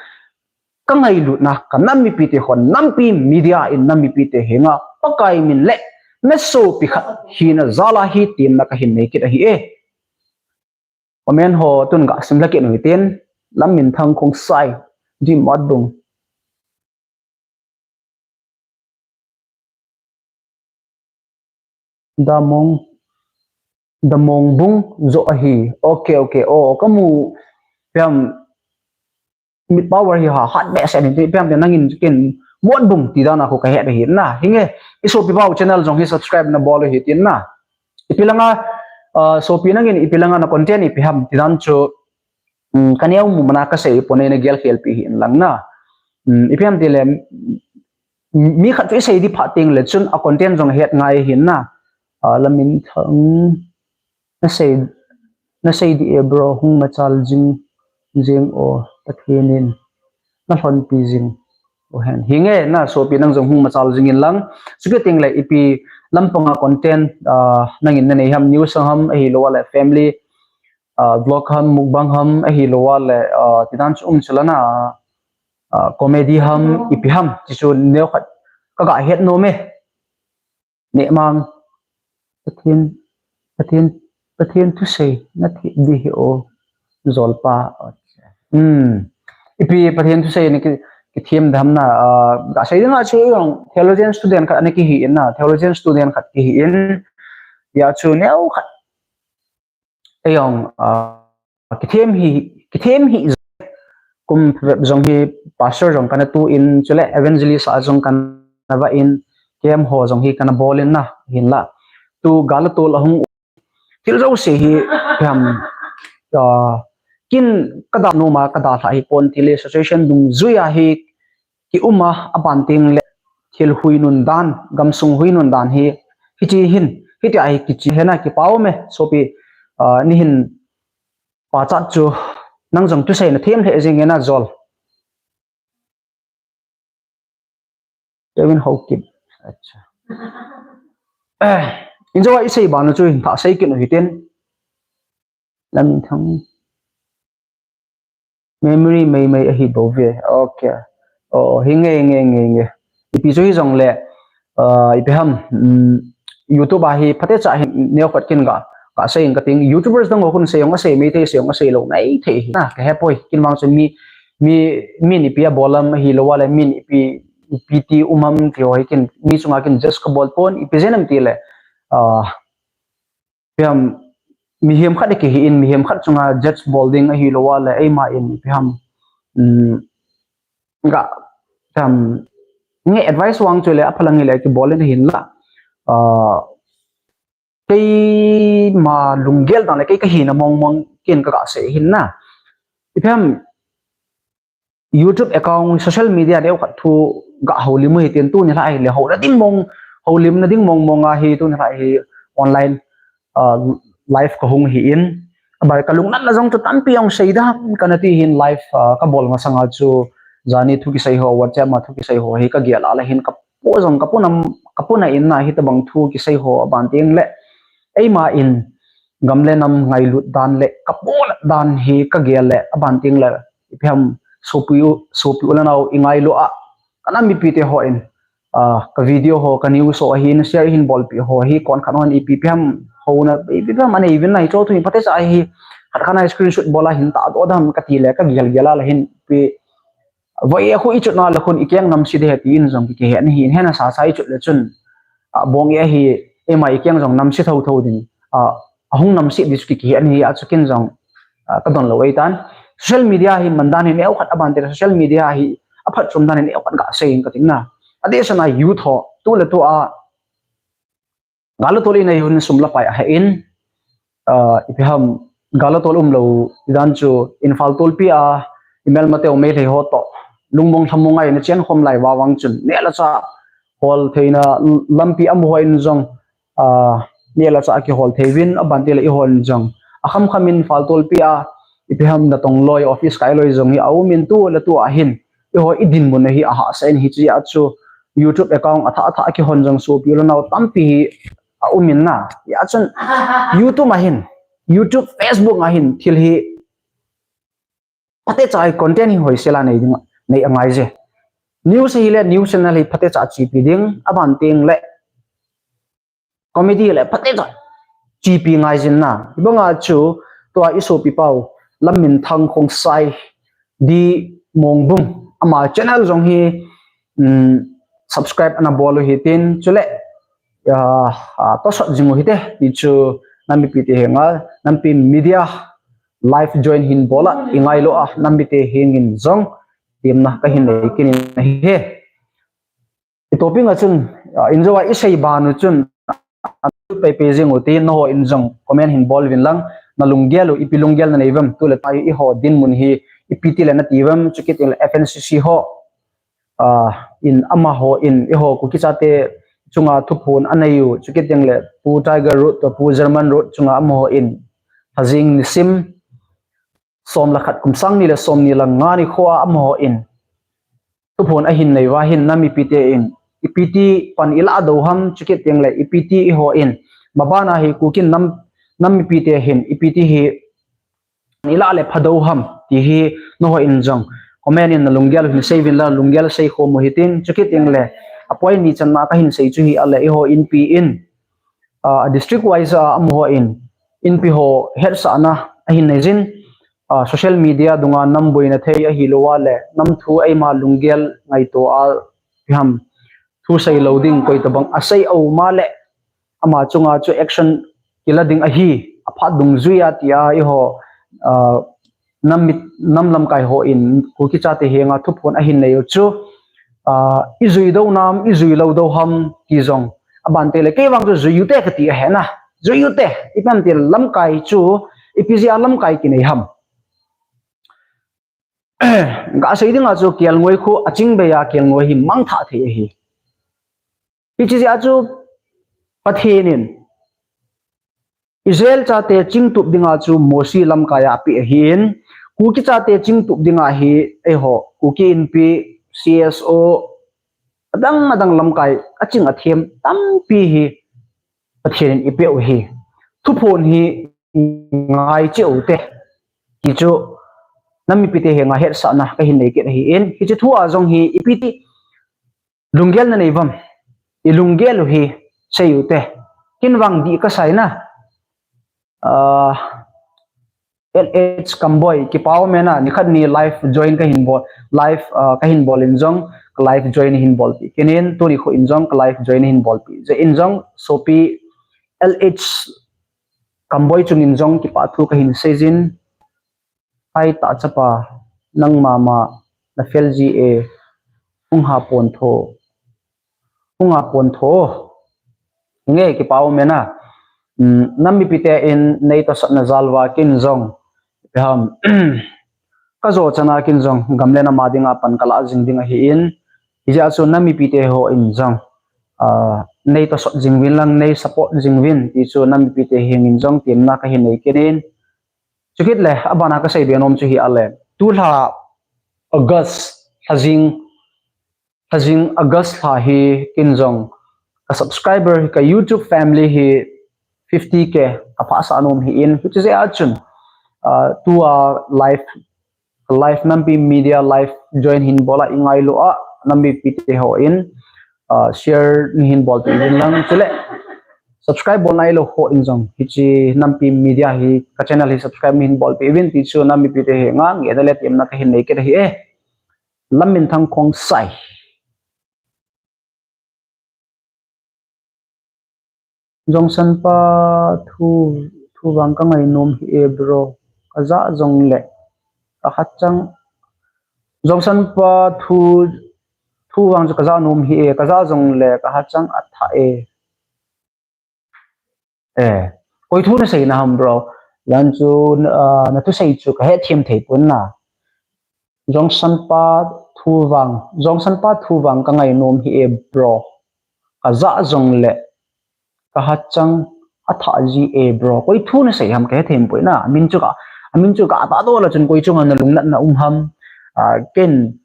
kangailutna, kanam mipite hon, nampi media in nam mipite henga Pakai min le nasopi khat hina jal a hi temna kahin nei kit ahi e. Comment ho tun gasim lha kit u hitin, Lamminthang Khongsai, Dimotbung. Damong, Damongbung jo ahi. Ok, ok. O, kamu, ipi ham, mit power hi ha, hat behseh in, ipi ham, nangin ken, Motbung ti dan a khu kahet ahi na. Hinge, isopi pau channel jong hi subscribe nabol u hitin na. Ipi langa, sopi nangin ipi langa na content ipi ham ti dan chu, kaneo mu mana kasei pon, nagel khel pi hih in lang na. Ipi ham tile, mi khat chu isei di phat teng le chun a content jong het ngai ahi na. Lamminthang, nasei, nasei di e bro, hung machal jing, jing o, Pathen in nalhonpi jing u hen. Hinge na sopi, nang jong hung machal jing in lang. Chukit teng le ipi lampanga content nangin nanei ham, news ham, ahilou le family vlog ham, mukbang ham, ahilou le tidan chu um chu la na, comedy ham, ipi ham ti chu neokhat kaga het nom e. Nehmang, Pathen, Pathen, Pathen thusei nathep di hi o, jolpa. Ipi Pathen thusei na kithem dam na, gasei dinga chu jong theologian student khat ana kihi in na, theologian student khat kihi in, hia chu neokhat Eiong, kithem hi, kithem hi, kum phabep jong hi pastor jong kana tu in, chule evangelist a jong kana va in, camp ho jong hi kana bol in na, hinla tu gal a tol ahung thil jouse hi, ham, ah, kin ka da numa ka da lha hi pon, thil hi situation dungjuia hi ki um a, aban teng le thil hui nun dan, gamsung hui nun dan hi, hichi hin, hiti a hi kichi hena kipau me, sopi, ah, nihin pachat chu nang jong thusei na them lheh jing e na Jol. Kevin Haokip. Acha. Eh, injo a isei banu chu hin thah sei kit u hitin. Lamminthang. Memory mei mei ahi bou ve. Okay. Oh, hi nge, nge, nge, nge. Ipi chu hi jong le, ah, ipi ham, um, YouTube a hi phatecha hi neo khat kin ga, ga sei in ka ting. YouTubers dang ho kun sei jong asei mei thei, sei jong asei lou nai thei hi. Na, ka he poi, kin vang chu mi, mi, mi ni pi a bolam hi lou a le, mi ni pi, pi ti um am ti ho hi kin, mi chunga kin just ka bol pon, ipi jen am ti le, ah, ipi ham, mihem khat kihi in, mihem khat chunga judge bol ding ahi lou a le, eima in, ipi ham, um, ga, ipi ham, nge advice vang chu le, aphalang hi le, kibol in hinla. Ah, keima lunggel dan le, kei ka hina mong mong, kin ka ga sei hin na. Ipi ham, YouTube account, social media deu khat thu ga houlim u hitin tuni lhai le houna ding mong, houlimna ding mong mong a hi tuni lhai hi online, ah, live ka hung hi in. Abai ka lungnatna jong chu tampi jong sei da kana ti hin live, ah, ka bol masanga chu jani thu kisei ho, WhatsApp ma thu kisei ho hi ka gel a la hin ka po jong ka puna, ka puna in na hitabang thu kisei ho aban teng le. Eima in gam le nam ngailut dan le ka polat dan hi ka gel le aban teng le ipi ham sopi u, sopi u le nao i ngailu a ka nam mipi te ho in, ah, ka video ho, ka news ho ahin share hin bolpi ho hi kon khat hon ipi ipi ham houna ipi ipi ham anei vin na hi chu thu hi phatecha hi khat khat na screenshot bol a hin ta do dam ka ti le ka gel gel a la hin pi Voi a khu i chutna le khun i keng namse ding ahi ti in jong ki, kihe na hi in hena sa sa i chut le chun, ah, bong e ahi, eima i keng jong namse tho tho ding, ah, ahung namse ding chu ki, kihe na hi a chu kin jong, ah, ka don lou ei tan. Social media hi man dan hi neo khat aban te social media hi aphat chom dan hi neo khat ga sei in ka ting na. Adeh sana youth ho, tu le tu a, Gal a tol in a hun sum la pai a ha in, ah, ipi ham, gal a tol um lou, i dan chu, Imphal tolpi a, i melmateu Meitei ho to, lungmong lhamong a in a chen khom lai va vang chun, neh le chah, hol theina, lampi amaho in jong, ah, neh le chah a kihol thei vin, aban te le i hon jong. A kham kham in Imphal tolpi a, ipi ham natong loi, office kai loi jong hi, a um in tu le tu a hin, i ho i dinmun a hi a hahsa in hi chu a chu, YouTube account a thah a thah a kihon jong sopi u le nao tampi hi a um in na. Hia chun YouTube a hin, YouTube, Facebook a hin thil hi phatecha hi content hi hoisel a nei ding, nei angai je. News hi le news channel hi phatecha chepi ding, aban teng le comedy le phatecha chepi ngai jin na. Hibanga chu tua i sopi pau Lamminthang Khongsai D Mongbung ama channel jong hi, um, subscribe ana bol u hitin chule, ah, ah, tosot jing u hite ti chu nam mipi te henga, Nampi Media live join hin bol a i ngailu a nam mite hengin jong temna ka hin nei kit in ahi. I topic a chun, ah, injo a i sei banu chun, ah, pei pei jing u ti, nangho in jong comment hin bol vin lang, na lunggel u, ipi lunggel na nei vem, tu le ta i ho dinmun hi, ipi ti le na ti vem, chukit in le F N C C ho, ah, in amaho in, i ho Kuki chate chunga thuphon a nei u, chukit in le Pu Tiger Road to Pu German Road chunga amaho in, Hazing nisim, som le khat kum sang ni le som ni le nga nikho a amaho in, thuphon ahin nei uva hin nam mipi te in, ipi ti pan i la do ham, chukit teng le ipi ti i ho in, maban a hi Kuki nam, nam mipi te hin, ipi ti hi i la le pha do ham, ti hi nangho in jong comment in na lunggel hin sei vin la, lunggel sei khom u hitin, chukit teng le, apoi ni channa ka hin sei chu hi a le i ho inpi in, ah, district wise a amaho in, inpi ho hetsahna ahin nei jin, ah, social media dunga nam boina thei ahi lou a le, nam thu eima lunggel ngaito a, ipi ham, thu sei lou ding koi tabang a sei a um a le, ama chunga chu action kila ding ahi, aphat dungjuia ti a i ho, ah, nam mit, nam lamkai ho in Kuki chate henga thuphon ahin nei u chu, ah, i jui dou nam, i jui lou dou ham, ti jong. Aban te le, kei vang chu jui u te ka ti ahi na. Jui u te, ipi ham ti le lamkai chu, ipi jeh a lamkai kinei ham. Ka sei ding a chu kelngoi khu, aching bei a kelngoi hi mangthah thei ahi. Hiche jeh a chu Pathen in Israel chate chingtup dinga chu Mosi lamkai a apeh ahin, Kuki chate chingtup dinga hi, eiho, Kuki Inpi, C S O, adang adang lamkai, aching athem tampi hi Pathen in eipeh u ahi. Thuphon hi ngai cheh u te. Hichu, nam mipite henga hetsahna kahin nei kit ahin, hiche thu a jong hi, ipi ti, lunggel na nei uvam. I lunggel u hi sei u te. Ken vang dih kasai na. Ah, L H Kamboi, kipa um e na, nikhat ni live join kahin bol, live, ah, kahin bol in jong, ka live join hin bolpeh kit in, tuni khu in jong, ka live join hin bolpeh jeh in jong, sopi L H Kamboi chung in jong, kipa thu kahin sei jin, Hai ta chapa, nangma ma, na fel ji e, hung ha pon tho, hung ha pon tho. Nge, kipa um e na. Mm, nam mipite in nei tosot na jal uva ken jong, ipi ham, ka jo chan a ken jong, gam le nam a dinga pan ka la jing ding ahin, hijeh a chu nam mipite ho in jong, ah, nei tosot jing uvin lang, nei support jing uvin, ti chu nam mipite heng in jong, temna kahin nei kit in, Chukit le, abana kasei be nom chu hi a le. Tulha August, lhajing, lhajing August lha hi ken jong ka subscriber, ka YouTube family hi fifty K kaphasah nom ahin, hiche jeh a chun, ah, tua live, live Nampi Media live join hin bol a i ngailu a, nam mipite ho in, ah, share nei hin bolpeh uvin lang chule. Subscribe bol nailou ho in jong, hiche Nampi Media hi, ka channel hi subscribe nei hin bolpeh uvin ti chu nam mipite henga ngehna le temna kahin nei kit ahi e. Lamminthang Khongsai. Jongsan pa thu, thu vang ka ngai nom ahi e bro. Ka ja jong le, ka hat chang. Jongsan pa thu, thu vang chu ka ja nom ahi e, ka ja jong le, ka hat chang athah e. Eh, koi thu na sei na ham bro. Lan chu, ah, na thusei chu ka hethem thei pon na. Jongsan pa thu vang, Jongsan pa thu vang ka ngai nom ahi e bro. Ka ja jong le, ka hat chang athah ji e bro. Koi thu na sei ham ka hethem poi na. Amin chu ka, amin chu ka ta doh le chun koi chunga na lungnatna um ham. Ah, ken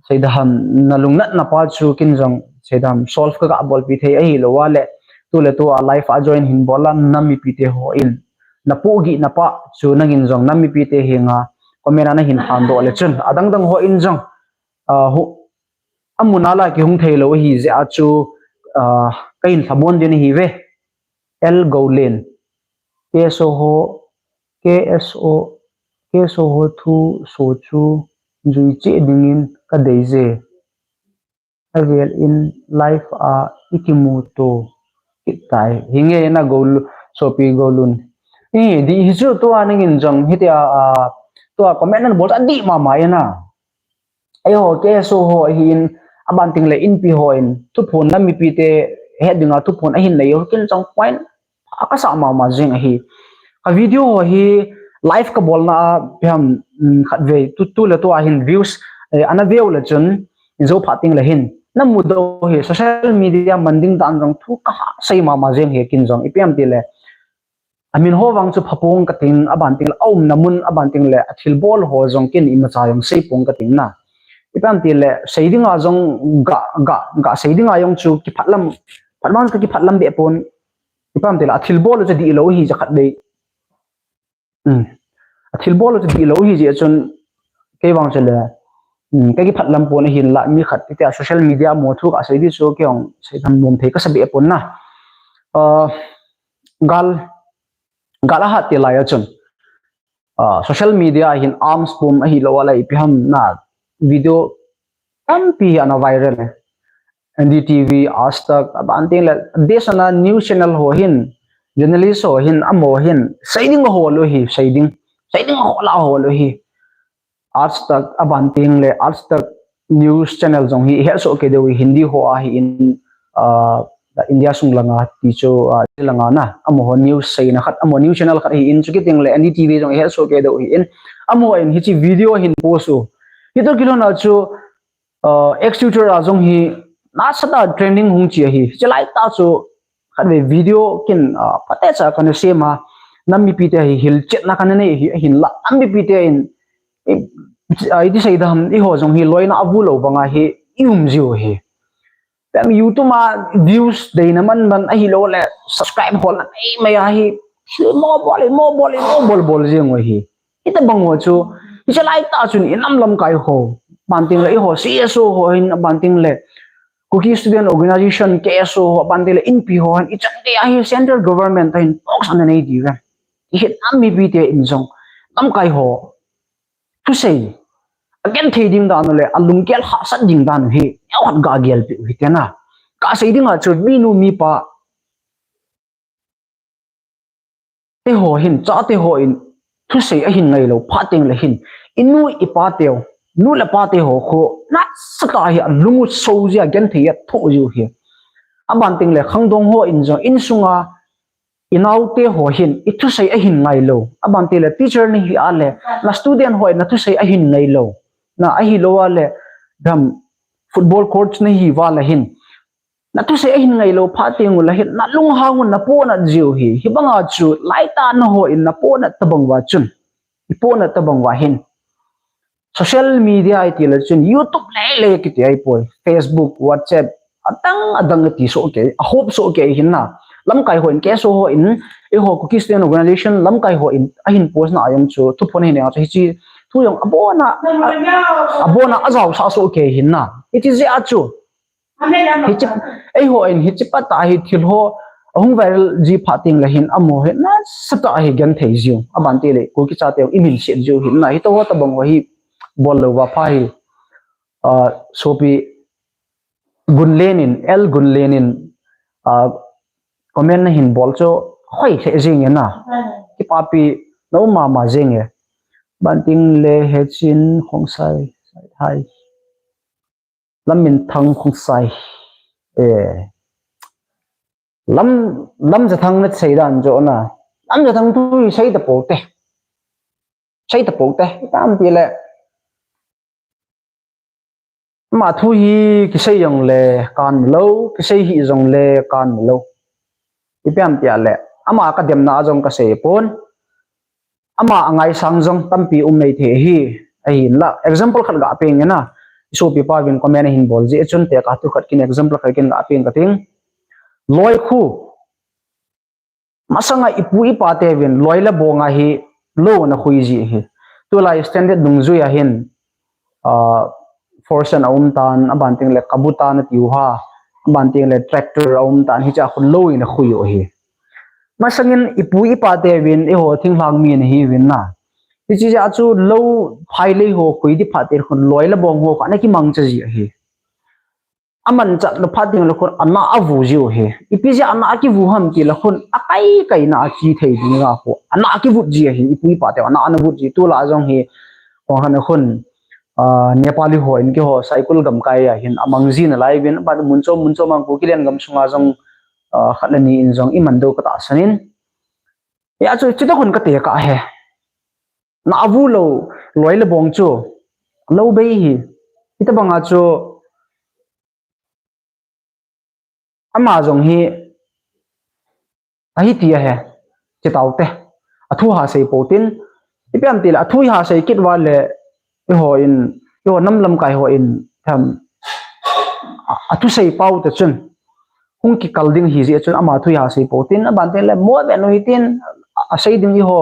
Seidam, na lungnatna pa chu ken jong, seidam, solve ka ga bolpeh thei ahilou a le, tu le tu a live a join hin bol a nam mipite ho in, na pohgihna pa chu nangin jong nam mipite henga comment a na hin han doh le chun, adang dang ho in jong, ah, hu, amun a la kihung thei lou ahi jeh a chu, ah, ka hin lhamon ding ahi ve. L Golen, K S O ho, K S O, K S O ho thuso chu jui cheh dingin ka dei je. Avel in live a i kimuto kit tai. Hinge na Gol-, sopi Golun. I, dih hi chu tua nangin jong, hitia, ah, tua comment nan bol ta dih mama e na. Eiho, K S O ho ahin, aban teng le Inpi ho in, thuphon nam mipite het dinga thuphon ahin nei u, ken jong point pha ka sa mama jing ahi. Ka video ho hi live ka bolna a, ipi ham, mm, khatvei, tu, tu le tu a hin views, eh, ana veu le chun, i jou phat teng le hin. Na mudoh hi social media man ding dan jong thu ka ha sei mama jing ahi ken jong, ipi ham ti le. Amin ho vang chu Phapong ka ting, aban teng le, aumna mun, aban teng le, athilbol ho jong ken imacha jong sei pong ka ting na. Ipi ham ti le, sei dinga jong ga, ga, ga sei dinga jong chu kiphatlam, phatmang ka kiphatlam be pon. Ipi ham ti le, athilbol chu dihlou ahi jeh khat dei. Um. Athilbol chu dihlou ahi jeh chun, kei vang chu le, um, ka kiphatlam pon ahin la, mi khat, hitia social media mo thu ka sei di chu, kei jong seidam nom thei ka sa be pon na. Ah, gal, gal ahat ti lai a chun, ah, social media a hin arms pum ahilou a le ipi ham na video tampi hi ana viral e. N D T V, Aaj Tak, aban teng le, desh a news channel ho hin, journalist ho hin, amaho hin, sei ding ahol u ahi, sei ding, sei ding ahol a ahol u ahi. Aaj Tak, aban teng le, Aaj Tak, news channel jong hi ihet soh kei diu hi, Hindi ho ahin, ah, India sung langa ti chu, ah, langa na, amaho news seina khat, amaho news channel khat ahin, chukit teng le N D T V jong ihet soh kei diu ahin, amaho in hiche video ahin post u. Hitoh kilhon a chu, ah, X Twitter a jong hi nasatah a trending hung chi ahi. Hiche laitah chu khatvei video kin, ah, phatecha kana sem a, nam mipite hi hilchetna kana nei hi, ahinla nam mipite in, i, ah, iti sei dam, eiho jong hi loina avu lou banga hi i um jiu hi. Pem YouTube a views deina man man ahilou le subscribe holna nei mai a hi, mo bol, mo bol, mo bol bol jing u hi. Hitobang ho chu, hiche laitah chun i nam lamkai ho, aban teng le eiho C S O ho hin, aban teng le Kuki Student Organization, K S O ho, aban teng le Inpi ho hin, ichan gei a hi central government a hin talks ana nei diu ve. Ihet nam mipite in jong, lamkai ho thusei agenthei ding dan u le alunggel hahsat ding dan u hi neokhat ga gelpeh u hite na. Kasei dinga chu minu mipa te ho hin, chate ho in thusei ahin ngai lou phat teng le hin, inu ipa teu, nu le pa te ho khu nasatah hi alung u so jia, genthei athoh jiu hi. Aban teng le khangdong ho in jong, insunga inaote ho hin ithusei ahin ngai lou. Aban teng le teacher nahi a le na student ho in nathusei ahin ngai lou. Na ahilou a le dam football coach nahi uva le hin nathusei ahin ngai lou phat teng u le hin nalunghang u napohnat jiu hi. Hibanga chu laitah na ho in napohnat tobang uva chun, ipohnat tobang uva hin social media iti le chun YouTube lele kiti ahipoi, Facebook, WhatsApp, adang adang iti soh kei, ahop soh kei hin na. Lamkai ho in, K S O ho in, eiho Kuki Student Organization lamkai ho in ahin post na a jong chu thuphon ahin nei a chu hiche thu jong abona, a, abona ajaosah soh kei hin na. Iti jeh a chu Hiche, eiho in hiche phat a hi thil ho ahung viral ji phat teng le hin amaho hi nasatah a hi genthei jiu. Aban teng le Kuki chate iminset jiu hin na, hitoh ho tobang ho hi bol lou uva pha hi. Ah, sopi Gunlen in, L Gunlen in, ah, comment nahin bol chu hoi lheh jeng e na. Kipapi na um mama jeng e. Aban teng le Hechin Khongsai, hai. Lamminthang Khongsai. Eh. Lam, Lamjathang nasei dan jo na. Lamjathang thu hi sei tapou te. Sei tapou te. Itam ti le. Ama thu hi kisei jong le kan lou, kisei hih jong le kan lou. Ipi ham tia le, ama kademna a jong kasei pon. Ama angaisang jong tampi um mai thei ahi, ahinla. Example khat ga pe inge na. Isopipa uvin comment ahin bol jeh chun tekah thu khat kin example khat kin ga pe inge kating. Loi khu. Masanga ipu ipa te uvin loi le bong a hi lou ana khui ji ahi. Tulai standard dungjui a hin, ah, force ana um tan, aban teng le kabu tan atiu ha, aban teng le tractor aum tan, hiche a khun lou in akhui u ahi. Masangin ipu ipa te uvin, eiho thinglhang mi ana hi uvin na. Hiche jeh a chu lou phailei ho khui di phat teng khun loi le bong ho kha ana kimangcha ji ahi. Amanchah lou phat teng le khun ana avu jiu ahi. Ipi jeh a ana akivu ham ti le khun akai kai na a kithei ding a khu ana akivut ji ahi. Ipu ipa te ana ana vut ji. Tulai jong hi, kong khan khun, ah, Nepali ho in keiho Saikul gamkai a hin amang ji nalai uvin, aban mun chom mun chom a Kuki len gam sunga jong, ah, khat le ni in jong iman diu katahsan in. Hijeh chun, chuti khun kati kah e. Na avu lou, loi le bong chu, lou bei ahi. Hitabang a chu, ama jong hi, ahi ti ahi, ti tau te. Athu ha sei pou tin, ipi ham ti le, athu ha sei kit uva le, eiho in, eiho nam lamkai ho in, tham, a, athu sei pau te chun, hung kikal ding ahi jeh chun ama thu hi ha sei pou tin, aban teng le mo ve nu hitin, a, asei ding eiho,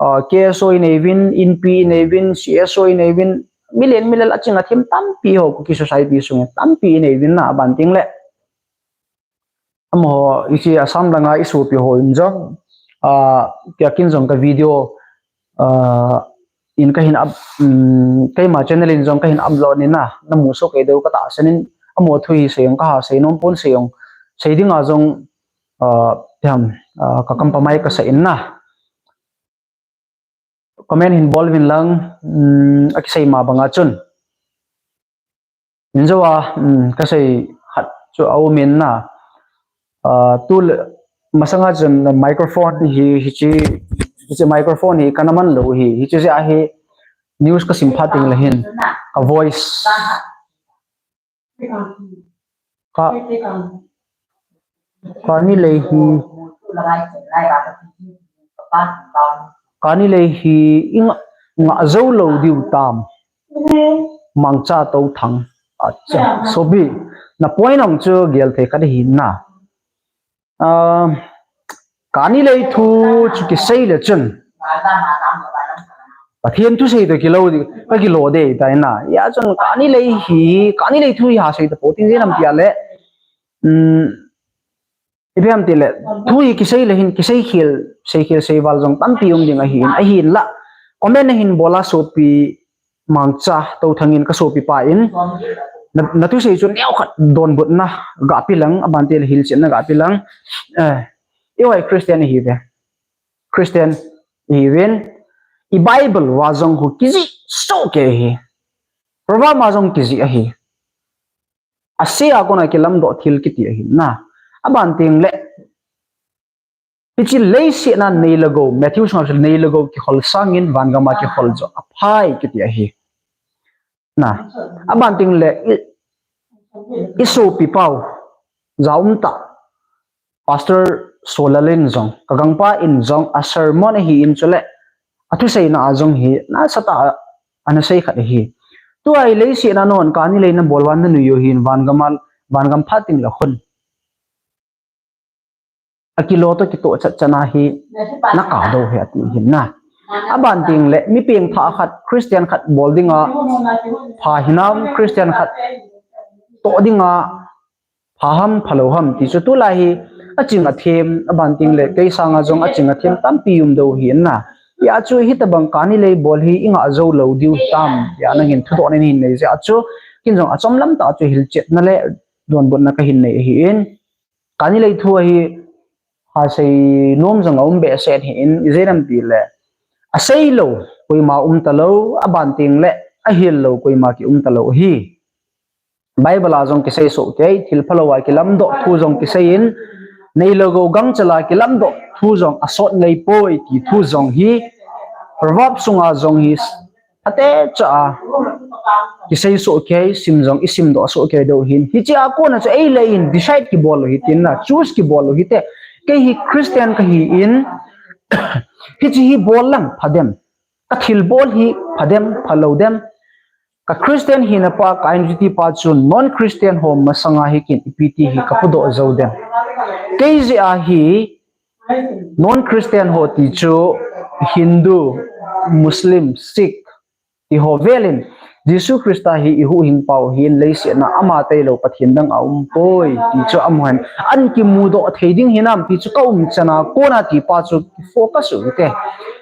a, K S O inei uvin, Inpi inei uvin, C S O inei uvin, milen milel a ching a them tampi ho, Kuki society sung tampi inei uvin na, aban teng le. Amaho, hiche Assam langa isopi ho in jong, a, tia kin jong ka video, a, in kahin up, um, keima channel in jong kahin upload in na, namu soh kei diu katahsan in, amaho thu hi sei jong kaha sei nom pon sei jong, sei ding a jong, a, tiam, a, ka kam pamai kasa in na. Comment hin bol uvin lang, um, akisei ma banga chun. Injo a, um, kasei khat chu aumin na. Uh, tu masanga chun microphone hi, hichi, hichi microphone hi kana man lou hi, hichi jeh a hi news kasim phat ding le hin ka voice. Ka, kani lei hi, kani lei hi i ngah, ngah jou lou diu tam. Mangcha to thang. Acha, sopi, na point ang chu gel thei khat hi na. Ah, kani lei thu chu kisei le chun Pathen thusei to kilo di, ka kilo de tai na. Hia chun kani lei hi, kani lei thu hi ha sei ta po tin je nam pia le. Um, ipi ham ti le, thu hi kisei le hin, kisei khel, sei khel sei val jong tampi um ding ahin, ahinla. Comment na hin bol a sopi Mangcha to thangin ka sopi pa in. Na, na thusei chu neo khat donbutna ga pe lang, aban ti le hilchetna ga pe lang. Eh, i hoi Christian hi ve. Christian hi ven. I Bible va jong khu kijih soh kei hi. Proverb ma jong kijih ahi. Asei a kona kilamdoh thil kiti ahi na. Aban ting le. Hichi leiset na nei le gou, Matthew sunga nei le gou kihol sangin vangam a kihol jo aphai kiti ahi. Na. Aban ting le i, i sopi pau. Jaum ta. Pastor Solal in jong, ka gangpa in jong, a sermon ahin chule, a thuseina a jong hi, nasatah a, ana sei khat ahi. Tua i leiset na non, kani lei na bol uva na nui u hin, vangam a, vangam phat ding le khun. A kilo to kito chat chana hi, na ka do hi ati hin na. Aban ting le, mi pengthah khat, Christian khat bol dinga, pha hinam, Christian khat to dinga, pha ham, phalou ham, ti chu tulai hi, aching athem, aban ting le, kei sanga jong aching athem, tampi um do hi na. Hia chu hitabang kani lei bol hi, i ngah jou lou diu tam, hia nangin thudoh na hin nei jeh a chu, kin jong achom lam ta chu hilchetna le, donbutna ka hin nei ahin. Kani lei thu ahi, ha sei nom jong aum behseh hin, i je nam ti le. Asei lou, koima um ta lou, aban ting le, ahil lou, koima ki um ta lou hi. Bible a jong kisei soh kei, thil phalou a kilamdoh thu jong kisei in, nei le gou gangchal a kilamdoh thu jong asot ngai poi ti thu jong hi, Proverb sunga jong hi, ate cha a, kisei soh kei, sim jong i simdoh soh kei do hin. Hichi a kona chu ei le in decide kibol lou hi tin na, choose kibol lou hi te. Kei hi Christian kahi in, hichi hi bol lang pha dem. Ka thil bol hi pha dem, phalou dem. Ka Christian hina pa, ka identity pa chu non-Christian ho masanga hi kin ipi ti hi ka pudoh jou dem. Kei jeh a hi non-Christian ho ti chu Hindu, Muslim, Sikh, ti ho velin Jesu Christa hi i huhhingpau hin leiset na ama tailou Pathen dang aum poi ti chu amaho hin an kimudoh thei ding hinam ti chu ka umchan a kona ti pa chu focus u te.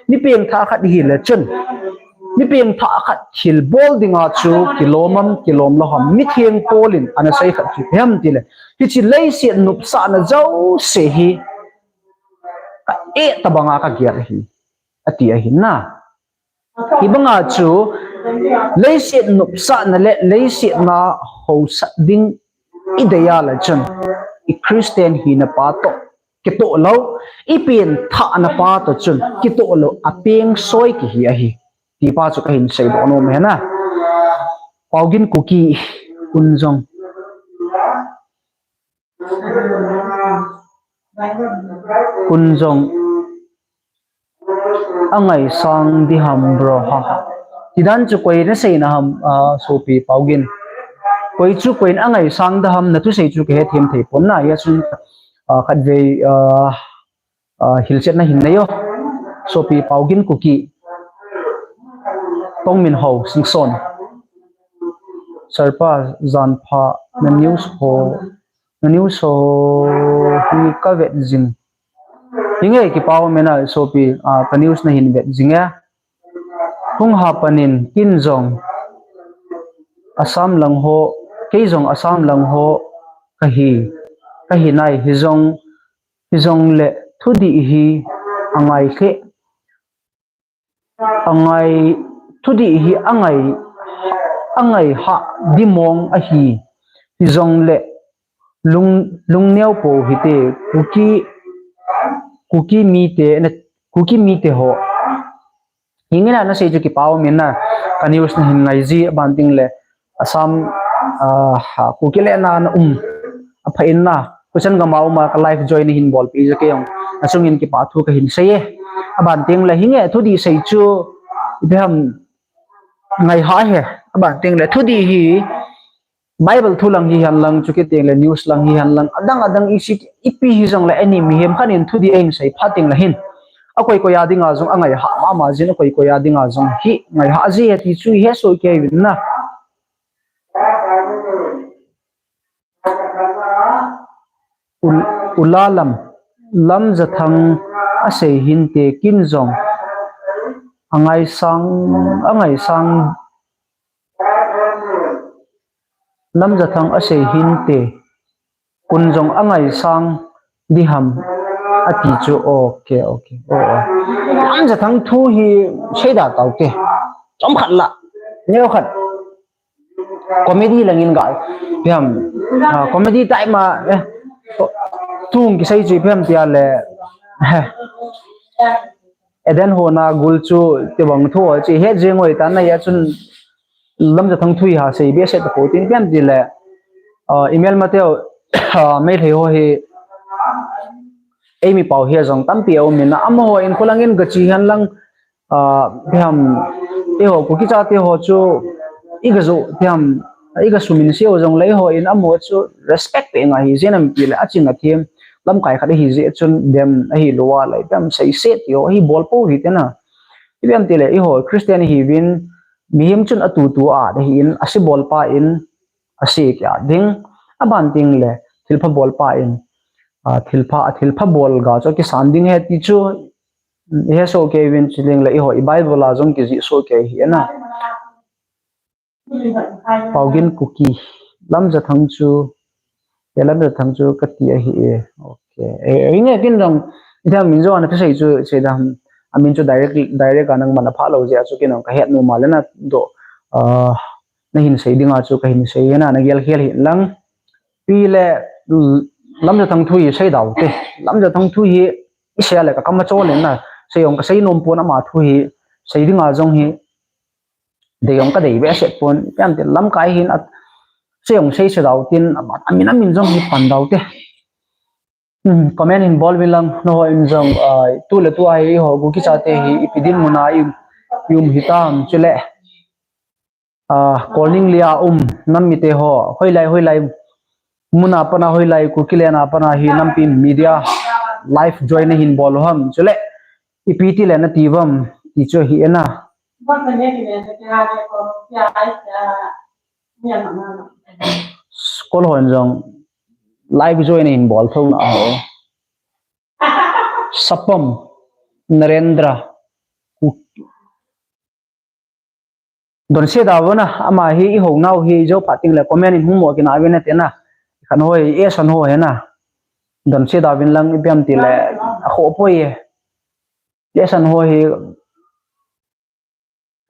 Mi pengthah khat hi le chun. Mi pengthah khat thil bol dinga chu kilom am, kilom lou ham, mi theng Paul in ana sei khat chu ipi ham ti le. Hichi leiset nopsahna jouse hi ka eh tabanga ka gel hi. Ati ahi na. Hibanga chu, leiset nopsahna le leiset na hausat ding i dei a le chun, i Christian hina pa toh kitoh lou, i pengthahna pa toh chun kitoh lou, apeng soi kihi ahi. Ti pa chu ka hin seidoh nom e na. Paugin Kuki un jong. Kun jong angaisang diham bro ha. Tidan chu koi na seina ham, ah, sopi Paugin. Koi chu koi na angaisang diham na thusei chu kahe them thei pon na, hia chun, ah, khatvei, ah, ah, hilchetna hin nei o. Sopi Paugin Kuki. Tongminhao Singson. Sarpa janpha na news ho. Na news ho hi ka vet jing. Hinge kipa um e na sopi, ah, ka news na hin vet jing e. Hung hapan in kin jong Assam lang ho, kei jong Assam lang ho kahi, kahi nai hi jong, hi jong le thudih hi angai khe. Angai, thudih hi angai, angai hah dimong ahi. Hijongle lung, lungneo pou hite, Kuki, Kuki mite, na, Kuki mite ho. Hingin a nasei chu kipa um in na, ka news nahin ngai ji, aban tengle Assam, ah, ha, Kuki le na, na um, apha in na, Kuchan gam a um a ka live join nahin bolpi ji kei jong, nachung in kipa thu kahin sei e. Aban tengle hinge thudih sei chu, ipi ham ngai hah e, aban tengle thudih hi, Bible thu lang hihen lang, chukit tengle news lang hihen lang, adang adang isi, ipi hijongle any mihem khat in thudih ahin sei phat tengle hin, akoi koi a dinga jong angai hah mama jin, akoi koi a dinga jong hi ngai hah ji e ti chu ihet soh kei uvin na. U, u Lalam, Lamjathang asei hinte, kin jong angaisang, angaisang, Lamjathang asei hinte, kun jong angaisang diham ati chu, okay, okay, oh, oh. Lamjathang thu hi seida taute, chomkhat la, neokhat. Comedy langin ga, ipi ham, ah, comedy time a, eh, thu kisei chu ipi ham tia le, eh, Eden hon a gul chu tibang thu chu ihet jeng u ahitan, ahia chun Lamjathang thu hi ha sei behseh tapou tin, ipi ham tile, ah, imelmateu, ah, Meitei ho hi, eimi pao hi jong tampi aum in na, amaho in khulangin gache hen lang, ah, ipi ham, eiho Kuki chate ho chu, iga jo, ipi ham, iga suminse u jongle eiho in amaho chu respect peh ngai hijeh in ham tile, aching athem lamkai khat ahijeh chun dem ahilou a le, ipi ham, seiset ti ho hi bol pou hite na. Ipi ham tile, eiho Christian ihiuvin, mihem chun atutu a ahin, ase bolpa in ase kia ding, aban tengle thilpha bolpa in, ah, thilpha, athilpha bol ga chu akisan ding ahi ti chu, ihet soh kei uvin, chutengle eiho i Bible a jong kijih soh kei ahi na. Paugin Kuki, Lamjathang chu, e, Lamjathang chu kati ahi e. Okay. E, inge kin jong, ipi ham, min jong ana thusei chu, seida ham, amin chu direct, direct a nangman aphah lou jeh a chu kin jong kahet nom a le nadoh, ah, nahin sei dinga chu kahin sei e na, nagel khel hih in lang. Ipi le, Lamjathang thu hi seida ute. Lamjathang thu hi isei a le kakam achol in na. Sei jong kasei nom pon, ama thu hi sei dinga jong hi dei jong kadei behseh pon, ipi ham tile lamkai hin a, sei jong sei, seida utin, amin, amin jong hi panda ute. Hmm, comment hin bol uvin lang, nangho in jong, ah, tu le tu a hi eiho Kuki chate hi ipi dinmun a i, i um hitam, chule, ah, Kolning lia um nam mite ho, hoilai, hoilai mun a pat a, hoilai Kuki len a pat a hi nampi media live join nahin bol u ham, chule ipi ti le nati uvam ti chu ahi e na. Kol hon jong live join nahin bol thou na ho. Sapam Narendra, Ku-, donse da vo na, ama hi eiho nau hi, jou phat tengle comment in hung mo kit na uvin nate na. Khan hoi, e san ho he na. Donse da uvin lang, ipi ham tile, akhoh poi e. E san ho hi,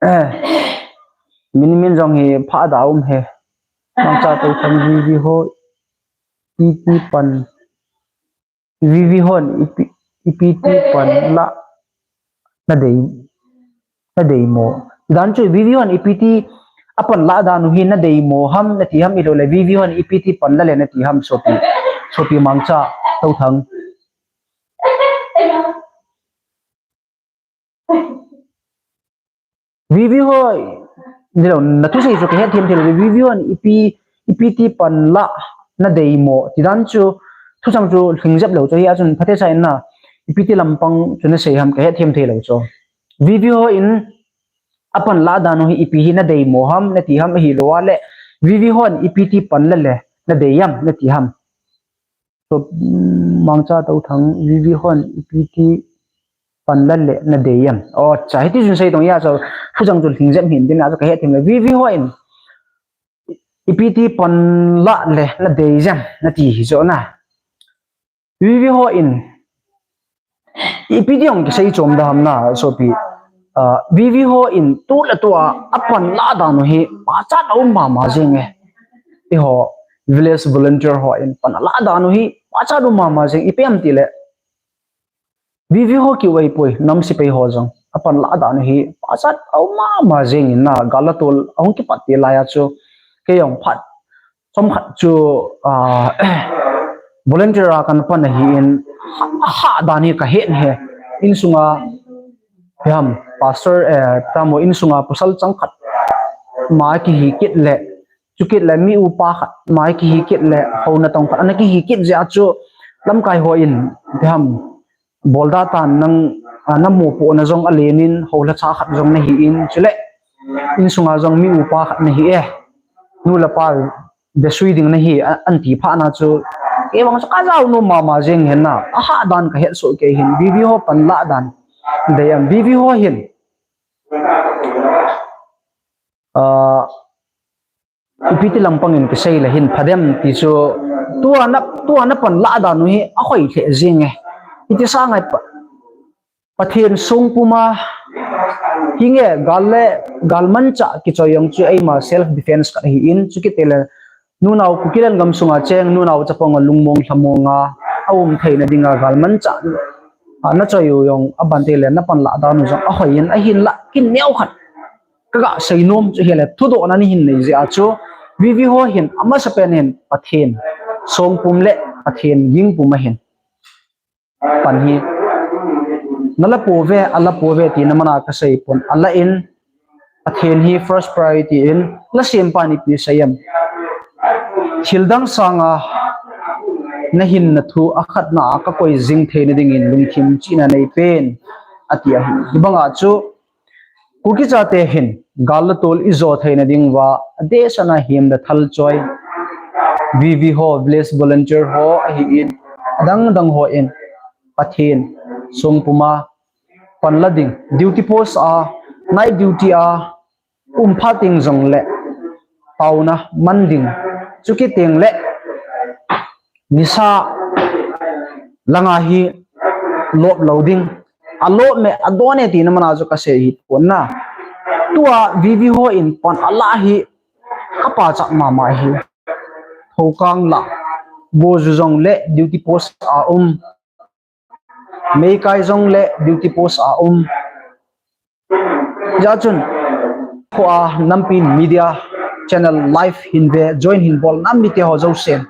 eh, min, min jong hi pha da um e. Mangcha Touthang, VV ho ipi ti pan, VV hon ipi, ipi ti pan la nadei, nadei mo. Dan chu VV hon ipi ti apan la dan u hi nadei mo ham, nati ham, ahilou le VV hon ipi ti pan la le nati ham, sopi, sopi Mangcha Touthang. VV ho, nilou, nathusei chu kahet them thei lou, VV hon ipi, ipi ti pan la nadei mo, ti dan chu, thuchang chu lhingjep lou chu, hia chun phatecha in na, ipi ti lampang chu nasei ham kahet them thei lou chu. VV hon apan la dan u hi ipi hi nadei mo ham, nati ham, ahilou le, VV hon ipi ti pan la le nadei ham, nati ham. So, mm, Mangcha Touthang, VV hon ipi ti pan la le nadei ham. O, cha, hiti chun sei tong hia, so, thuchang chu lhingjep hih in tin a, so, kahet them le, VV hon ipi ti pan la le nadei ham, nati hi chu na. VV hon ipi ti jong kisei chom da ham na, sopi. VV ho in tu le tua apan lah dan u hi pachat aum mama jeng e. Eiho village volunteer ho in pan alah dan u hi pachat um mama jeng, ipi ham tile VV ho kiu ahipoi, nam sepai ho jong apan lah dan u hi pachat aum mama jeng in na, gal le tol ahung kipat ti lai a chu kei jong phat chomkhat chu volunteer a kana pan ahin, hah dan hi kahet e. Insunga hiam pastor, eh, tamo insunga pasal chang khat ma kihi kit le, chukit le mi upa khat ma kihi kit le, hou natong khat ana kihi kit jeh a chu lamkai ho in hiam bolda tan nang, namopohna jong alen in, hou lhacha khat jong nahi in, chule insunga jong mi upa khat nahi e, nu le pa besui ding nahi, anti phat na chu kei vang chu kajao nom mama jeng hen na, ahah dan kahet soh kei hin, VV ho pan lah dan dei am, VV ho hin ipi ti lampang in kisei le hin phadem ti chu, tua na, tua napan lah dan u hi ahoi lheh jeng e. Iti sa ngai pa, Pathen songpum a hinge, gal le, galmanchah kichoi jong chu eima self defense khat ahin, chukit le nunao Kuki lengam sunga cheng nunao chapang a lungmong lhamong a aum theina dinga galmanchah nachoi u jong abante le napan lah dan u jong ahoi in, ahinlah kin neo khat kaga seinom chu hile, thudohna nahin nei jeh a chu VV ho hin amasapen hin Pathen songpum le Pathen gingpum ahin pan hi nala pouve, ala pouve tina mana kaseipon, alah in Pathen hi first priority in, la sempa in ipi sei em, thildang sanga nahinna thu akhatna a kakoi jing theina dingin lungthim chihna neipen, ati ahi. Hibanga chu Kuki chate hin gal le tol ijo theina dinguva adehset a hem le thal choi VV ho, village volunteer ho ahin, adang dang ho in Pathen songpum a panla ding, duty post a, night duty a um phat teng jongle taona man ding, chukit tengle nisa langa hi lop lou ding, alop me adon e tina mana chu kasei hipon na. Tua VV ho in pan alah hi kapachat mama hi. Thoukang lah, Boju jongle duty post a um, Meikai jongle duty post a um. Hijeh chun kho a nampi media channel live hin ve, join hin bol nam mite ho jousen,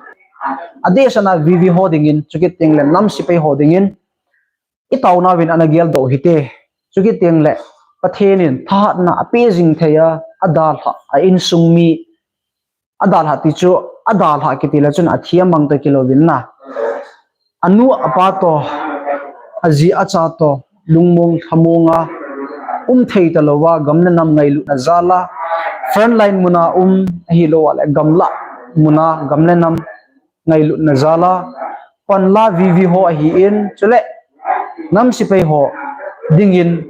adehset a VV ho dingin, chukit tengle nam sepai ho dingin itaonauvin ana geldoh hite. Chukit tengle Pathen in thahatna ape jing thei a, adalhah, a insung mi adalhah ti chu, adalhah kiti le chun athi amang toh kilouvin na, anu apa toh, aji acha toh lungmong lhamong a um thei talouva, gam le nam ngailutna jal a, frontline muna um ahilou le gamlah muna gam le nam ngailutna jal a panla VV ho ahin, chule nam sepai ho dingin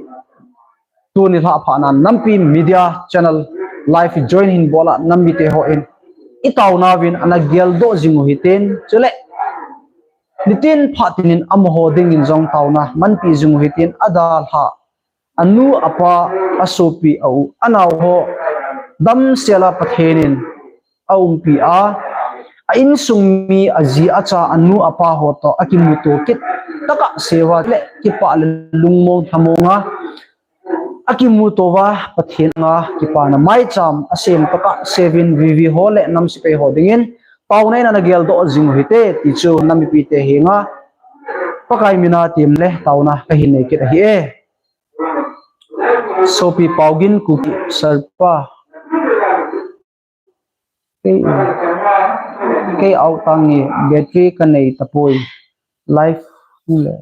tuni lhah phat na nampi media channel live join hin bol a nam mite ho in itaonauvin ana geldoh jing u hiten, chule nitin phat tinin amaho dingin jong taona manpi jing u hitin, adalhah, anu apa, asopi, a u anao ho damsel a Pathen in aumpi a, a insung mi, aji acha, anu apa ho toh akimuto kit tah a seiuva le kipah le lungmong lhamong a akimuto uva Pathen anga kipana maicham asem tah a seuvin, VV ho le nam sepai ho dingin taona in ana geldoh jing u hite ti chu nam mipite henga Pakai mina temle taona kahin nei kit ahi e. Sopi Paugin Kuki Serpa. Kei, kei out tange, battery kanei tapoi. Live le.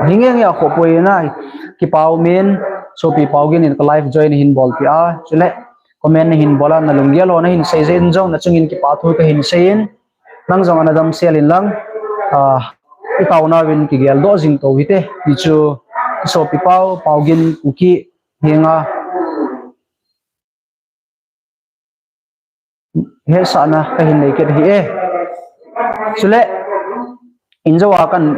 Hinge nge akhoh poi na, kipa umin, Sopi Paugin in ka live join hin bolpeh a, chule comment nahin bol a, nalunggel ho nahin sei jeh in jong nachungin kipa thu kahin seiyin, nang jong ana damsel inlang, itaonauvin kigeldoh jing tou hite, ti chu Sopi Pau, Paugin Kuki henga hetsahna kahin nei kit ahi e. Chule, injouva kan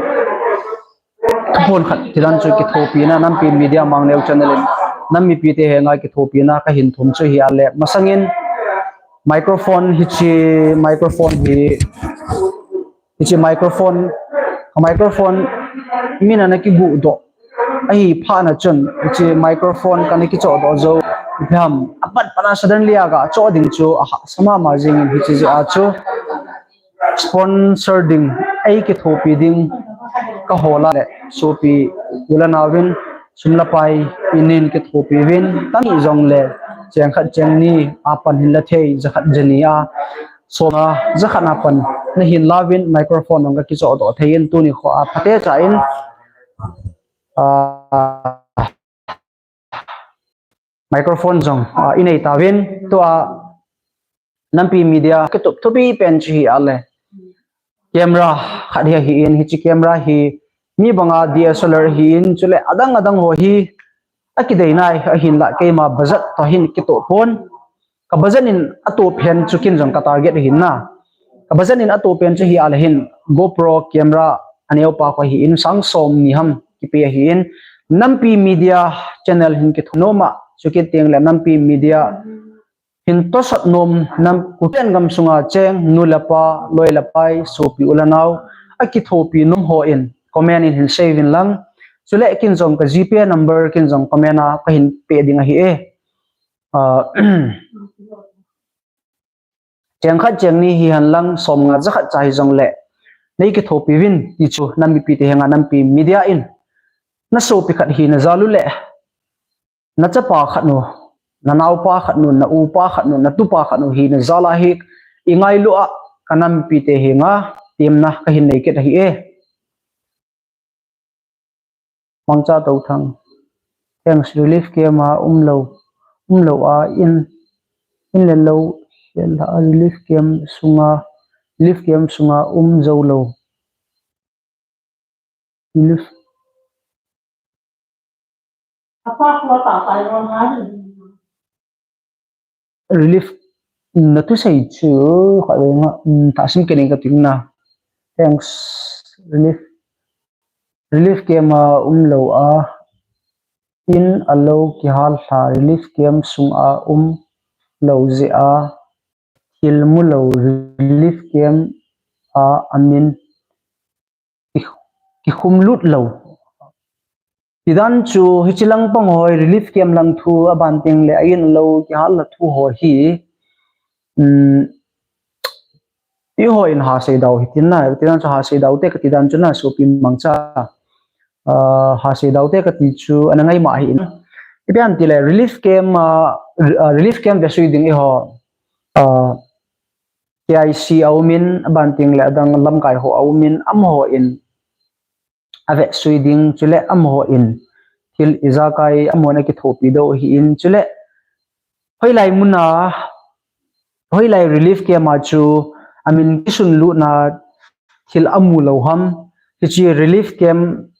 thuphon khat tidan chu kithopina Nampi Media Mangneo channel in nam mipite henga kithopina kahin thum chu hi ale. Masangin microphone hiche microphone hi, hiche microphone, microphone min ana kiguh doh ahi phat na chun, hiche microphone kana kichoh doh jou, ipi ham, apat pat a suddenly a kachoh ding chu ahahsa mama jingin hiche jeh a chu sponsor ding, ei kithopi ding kahol a le, sopi u le naovin sum le pai in kithopi uvin, tani jongle cheng khat cheng ni a pan hinla thei, ja khat ja ni a, som a ja khat a pan nahin lauvin microphone jong kakichoh doh thei in tuni kho a phatecha in, ah, microphone jong, ah, inei tauvin, tua Nampi Media kitup thupi pen chu hi ale. Camera khat hi ahin, hiche camera hi mi banga D S L R ahin, chule adang adang ho hi akidei nai ahinla keima budget toh hin kitoh pon. Ka budget in atoh pen chu ken jong ka target ahin na. Ka budget in atoh pen chu hi ale hin GoPro camera aneo pa kho ahin sang som ni ham kipe ahin. Nampi Media channel hin kithonom a, chukit teng le Nampi Media hin tosot nom, nam Kuki Inpi gamsunga cheng nu le pa, loi le pai, sopi u le nao, akithopi nom hon comment in hin sei uvin lang. Chule ken jong ka GPay number ken jong comment a kahin pe ding ahi e. Ah, cheng khat cheng ni hihen lang, som nga ja khat cha hijongle nei kithopi uvin ti chu nam mipite henga Nampi Media in na sopi khat hina jal u le na chapa khat nu, na naopa khat nu, na upa khat nu, na tupa khat nu hina jal a hi ingailu a ka nam mipite henga temna kahin nei kit ahi e. Mangcha Touthang. Thanks. Relief camp a umlou, umlou a in, in le lou, relief camp sunga, relief camp sunga um jou lou. Relief. Relief, na thusei chu, kha le nga, mm, tahsan kei ning kati na. Thanks. Relief, relief camp a umlou a, in a lou kihal lha, relief camp sunga umlou jeh a, thil mulou, relief camp a amin ki, kikhum lut lou. Tidan chu hiche lang pang ho, relief camp lang thu, aban teng le a in a lou kihal lha thu ho hi, um, eiho in ha sei dau hitin na, tidan chu ha sei dau te kati dan chu na, sopi Mangcha, ah, ha sei dau te kati chu ana ngai ma ahi in. Ipi ham itile relief camp, ah, re-, ah, relief camp vesui ding eiho, ah, K I C a um in, aban teng le adang lamkai ho a um in, amaho in avesui ding, chule amaho in thil ijakai, amahon akithopi doh ahi in, chule hoilai muna, hoilai relief camp a chu amin kisun lutna thil amu lou ham, hiche relief camp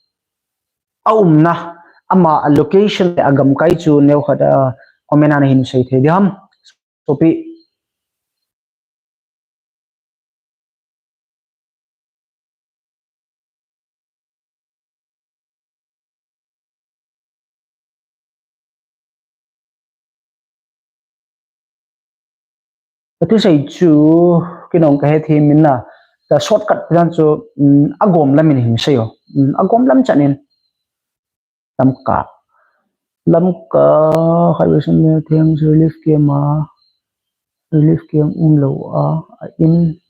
a umna, ama a location le a gamkai chu neokhat a comment a nahin sei thei ding ham. Sopi. Ka thusei chu, kei nong ka hethem in na, ka shortcut dan chu, um, agom lam in hin sei o. Um, agom lam chan in. Lamka. Lamka, khat ve sum le theng relief camp a, relief camp umlou a, a in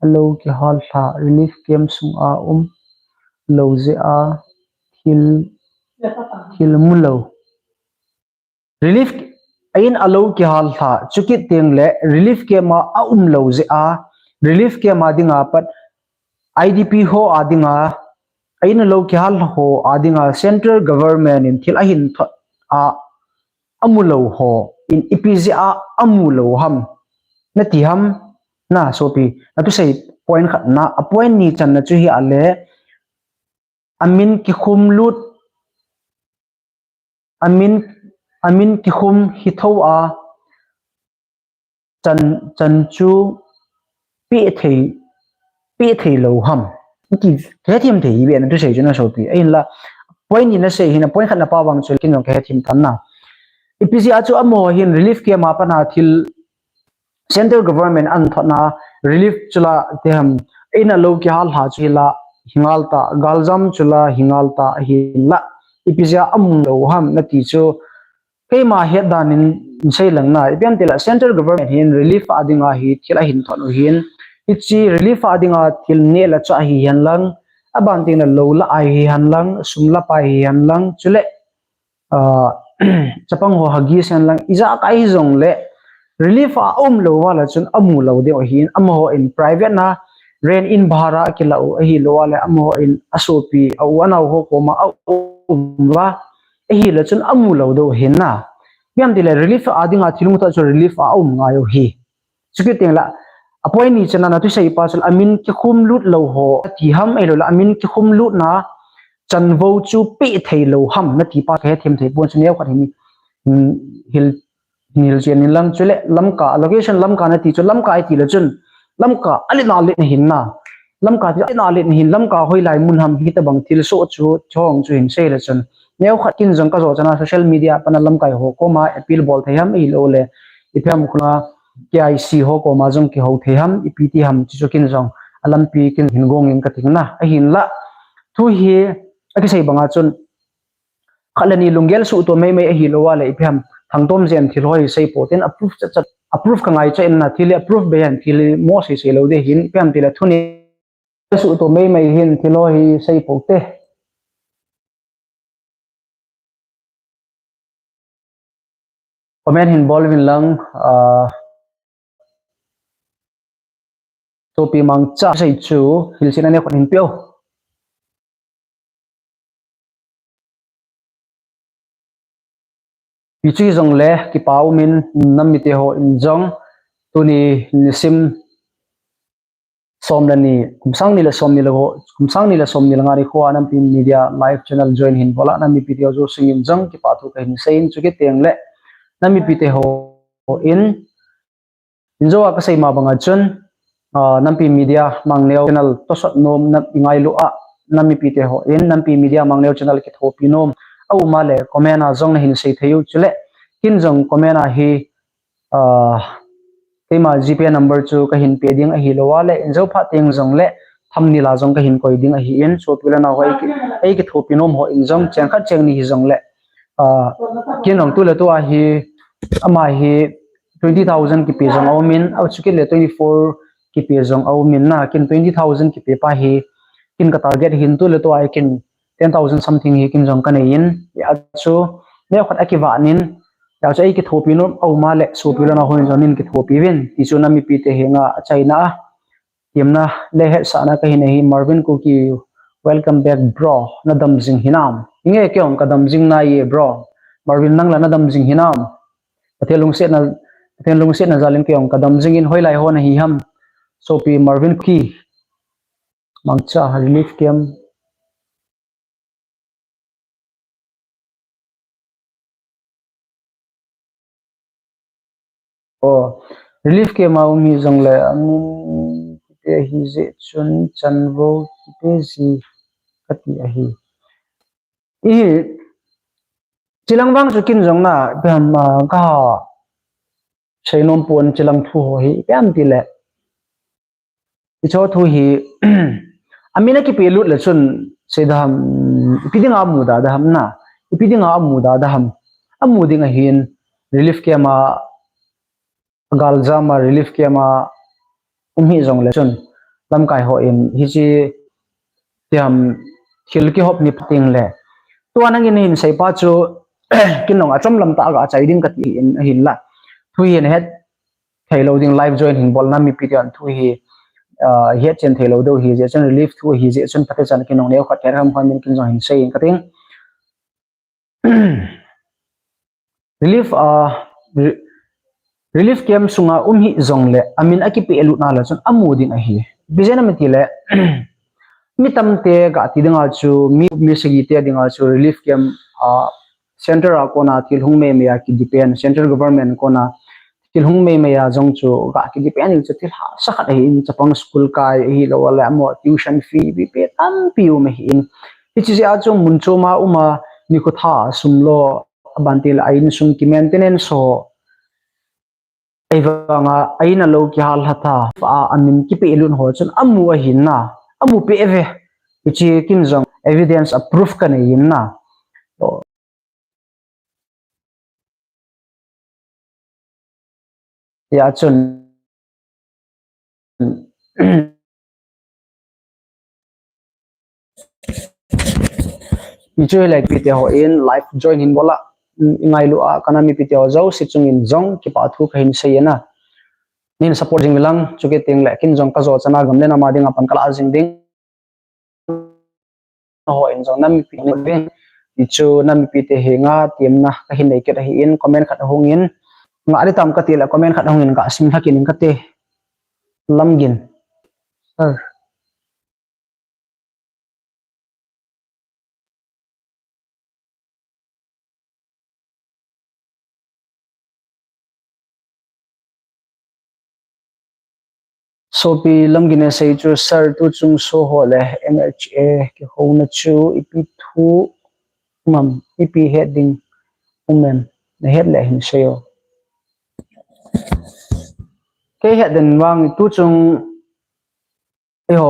a lou kihal lha, relief camp sunga umlou jeh a, thil, thil mulou. Relief, a in a lou kihal lha, chukit teng le relief camp a aumlou jeh a, relief camp a dinga pat I D P ho a dinga, a in a lou kihal lha ho a dinga central government in thil ahin thot a, amulou ho in ipi jeh a amulou ham, nati ham, na sopi, na thusei point khat na, a point ni channa chu hi ale, amin kikhum lut, amin, amin kikhum hi tho a, chan, chan chu pe thei, pe thei lou ham. Ki, ka hethem thei hi ve na thusei chu na sopi. Ahinla, point ni na sei hi na, point khat na pa vang chu ken jong ka hethem tan na. Ipi jeh a chu amaho hin relief camp a pat a thil central government ahin thotna relief chu la tiham, in a lou kihal lha chu hi la hi ngal ta, galjam chu la hi ngal ta ahin la. Ipi jeh a amu lou ham nati chu keima het dan in sei lang na, ipi ham itile central government hin relief a dinga hi thil ahin thot u hin, hiche relief a dinga thil neh la chu ahi hen lang, aban teng le lou la ahi hen lang, sum la pa ahi hen lang, chule, ah, chapang ho huggies hen lang, ijakai hijongle relief a um lou uva le chun amu lou diu ahin, amaho in private na rent in bhara kila u ahilou uva le, amaho in asopi, a u anao ho koma aum uva ahile chun amu lou diu ahin na. Ipi ham itile relief a dinga thil mu ta chu relief a um ngai u hi. Chukit teng la, a point ni chan a na thusei pa chu la amin kikhum lut lou ho, ati ham ahilou le amin kikhum lutna chanvo chu pe thei lou ham nati pa kahe them thei pon chu neo khat hin, hmm, hil, hil chen in lang chule Lamka, location Lamka nati chu Lamka iti le chun, Lamka alet na let na hin na. Lamka ti alet na let na hin, Lamka hoilai mun ham hitabang thil soh chu, chong chu hin sei le chun. Neo khat kin jong kajo chan a social media pan a Lamkai ho koma appeal bol thei ham ahilou le, ipi ham khuna K I C ho koma jong kihou thei ham, ipi ti ham, chuchu kin jong alampi kin hin gong in kating na, ahin la. Thu hi, akisei banga chun, khat le ni lunggel suhto mei mei ahilou uva le, ipi ham, thangtom jen thil ho hi sei po tin, approve chat chat, approve ka ngai chat in na, thil hi approve be hen, thil hi mo sei sei lou de hin, ipi ham itile thu ni suhto mei mei hin thil ho hi sei po te. Comment hin bol uvin lang, ah, Sopi Mangcha sei chu, hilchen a neo khat hin peh o. Ipi chu hijongle, kipa umin, nam mite ho in jong, tuni nisim, som le ni, kum sang ni le som ni le ho, kum sang ni le som ni le nga nikho a Nampi Media live channel join hin bol a, nam mipite ho jouse in jong kipa thu kahin sei in, chukit teng le, nam mipite ho in, in jo a kasei ma banga chun, ah, Nampi Media Mangneo channel tosot nom na i ngailu a, nam mipite ho in, Nampi Media Mangneo channel kithopi nom aum a le, comment a jong nahin sei thei u chule, kin jong comment a hi, ah, keima G Pay number chu kahin pe ding ahilou a le, in jo phat teng jongle, thumbnail a jong kahin koi ding ahin, sopi le nao ho ei ki, ei kithopi nom ho in jong, cheng khat cheng ni hijongle, ah, kin jong tu le tu a hi, ama hi twenty thousand kipe jong aumin, a chukit le twenty four kipe jong aumin na, kin twenty thousand kipe pa hi, kin ka target hin tu le tu a kin ten thousand something hi kin jong kanei in, a chu, neo khat a kivan in, a chu ei kithopi nom aum a le, sopi le nao ho in jong nin kithopi uvin, ti chu nam mipite henga achaina a, temna le hetsahna kahin nei hi, Marvin Kuki, welcome back bro, nadam jing hinam? Inge kei jong kadam jing nai e bro. Marvin nang la nadam jing hinam? Pathen lungsetna, Pathen lungsetna jal in kei jong kadam jing in, hoilai ho nahi ham? Sopi Marvin Kuki. Mangcha relief camp. O, relief camp a um hijongle, amin kipe hijeh chun chanvo kipe ji kati ahi. I, chilang vang chu kin jong na, ipi ham, ah, kasei nom pon chilang thu ho hi, ipi ham itile, hicho thu hi, amin akipe lut le chun, sei da ham, ipi dinga amu da da ham na, ipi dinga amu da da ham, amu ding ahin, relief camp a, galjam a relief camp a um hijongle chun, lamkai ho in hiche, ipi ham, thil kihop ni phat teng le, tua nangin hin sei pa chu, kin jong achom lam tah a ga chai ding kati in ahin la. Thu hi nahet thei lou ding, live join hin bol nam mipite hon thu hi, ah, hetchen thei lou diu hijeh chun, relief thu hijeh chun, phatechan kin jong neo khat khat ham khat min kin jong hin sei in kating. Relief, ah, re-, relief camp sunga um hijongle, amin akipe lut na le chun amu ding ahi. Ipi jeh ham itile, mi tamte ga ti dinga chu, mi, mi sagi te dinga chu relief camp, ah, center a kona thil hung mei mei a kidepend, central government kona thil hung mei mei a jong chu ga kidepend in chu thil hahsa khat ahin, chapang school kai ahilou le, amaho tuition fee, ipi ipi tampi um ahin. Hiche jeh a chu mun chom a um a, nikho tha sum lo, aban tile a insung ki maintenance ho, ahivanga a in a lou kihal lhat a, a, amin kipe lut ho chun amu ahin na, amu pe ve. Hiche kin jong evidence a proof kanei in na. Tia chun hichu hilai pite hon live join hin bola, ngailu a kana mipite ho jouse chungin jong kipa thu kahin sei e na. Nin support jing lang, chukit teng le kin jong kajo chana gam le nam a dinga pan kala jing ding. Hon jong nam mipi ni ben, hichu nam mipite henga temna kahin nei kit ahin, comment khat ahung in. Nga adi tam kati le comment khat ahung in kasim lhak in kate. Lamgin. Sir. Sopi Lamgin in asei chu, sir, tuchung SoO ho le M H A kihouna chu ipi thu um am, ipi het ding um em, nahet le hin seiyo. Kei het den vang tuchung eiho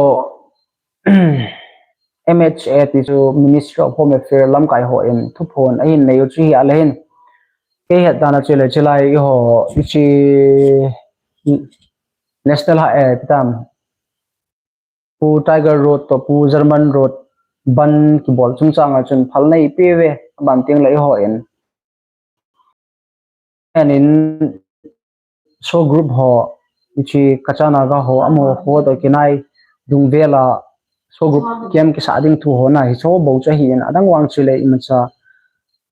M H A ti chu Ministry of Home Affairs lamkai hon thuphon ahin nei u chu hi a le hin. Kei het dan a chu le chilai eiho hiche National Highway, eh, ipi tam, Pu Tiger Road toh Pu German Road bandh kibol chungchang a chun phal nei pe ve, aban teng le eihon. Ahin SoO group ho, hiche Kacha Naga ho, amaho toh kinai dung vel a SoO group camp kisah ding thu ho na, hiche bou chu ahin, adang vang chu le imacha.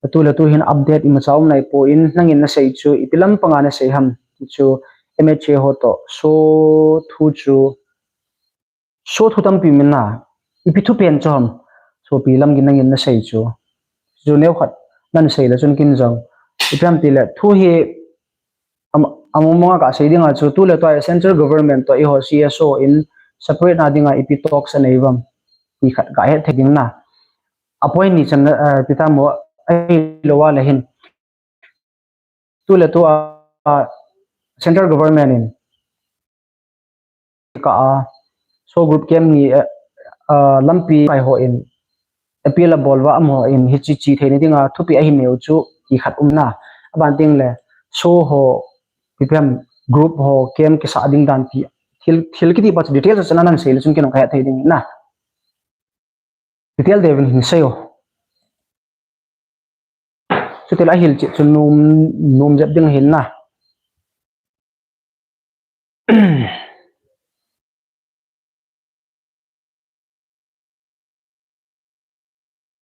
Atu le tu hin update imacha um nai poi, nangin nasei chu, ipi lampang a nasei ham, chu M H A ho toh SoO thu chu, SoO thu tampi min na, ipi thupen chu ham, Sopi Lamgin nangin nasei chu. Chu neo khat nan sei le chun kin jong. Ipi ham ti le, thu hi, am, among mong a kasei ding a chu, tu le tu a central government toh eiho C S O in separate na ding a ipi talks anei uvam, ti khat kahet thei ding na. A point ni chan, eh, ipi tam mo, ahilou a le hin. Tu le tu a, a, central government in ka a SoO group camp ni, eh, ah, lampi kai hon appeal abol uva, amaho in hiche che thei na ding a thupeh ahin nei u chu ti khat um na. Aban teng le SoO ho, P P M group ho camp kisah ding dan ti thil, thil kiti pa chu detail sa chana nan sei le chun kin jong kahet thei ding na. Detail deh uvin hin seiyo. Chuti le ahilchet chu nom, nom jep ding ahin na.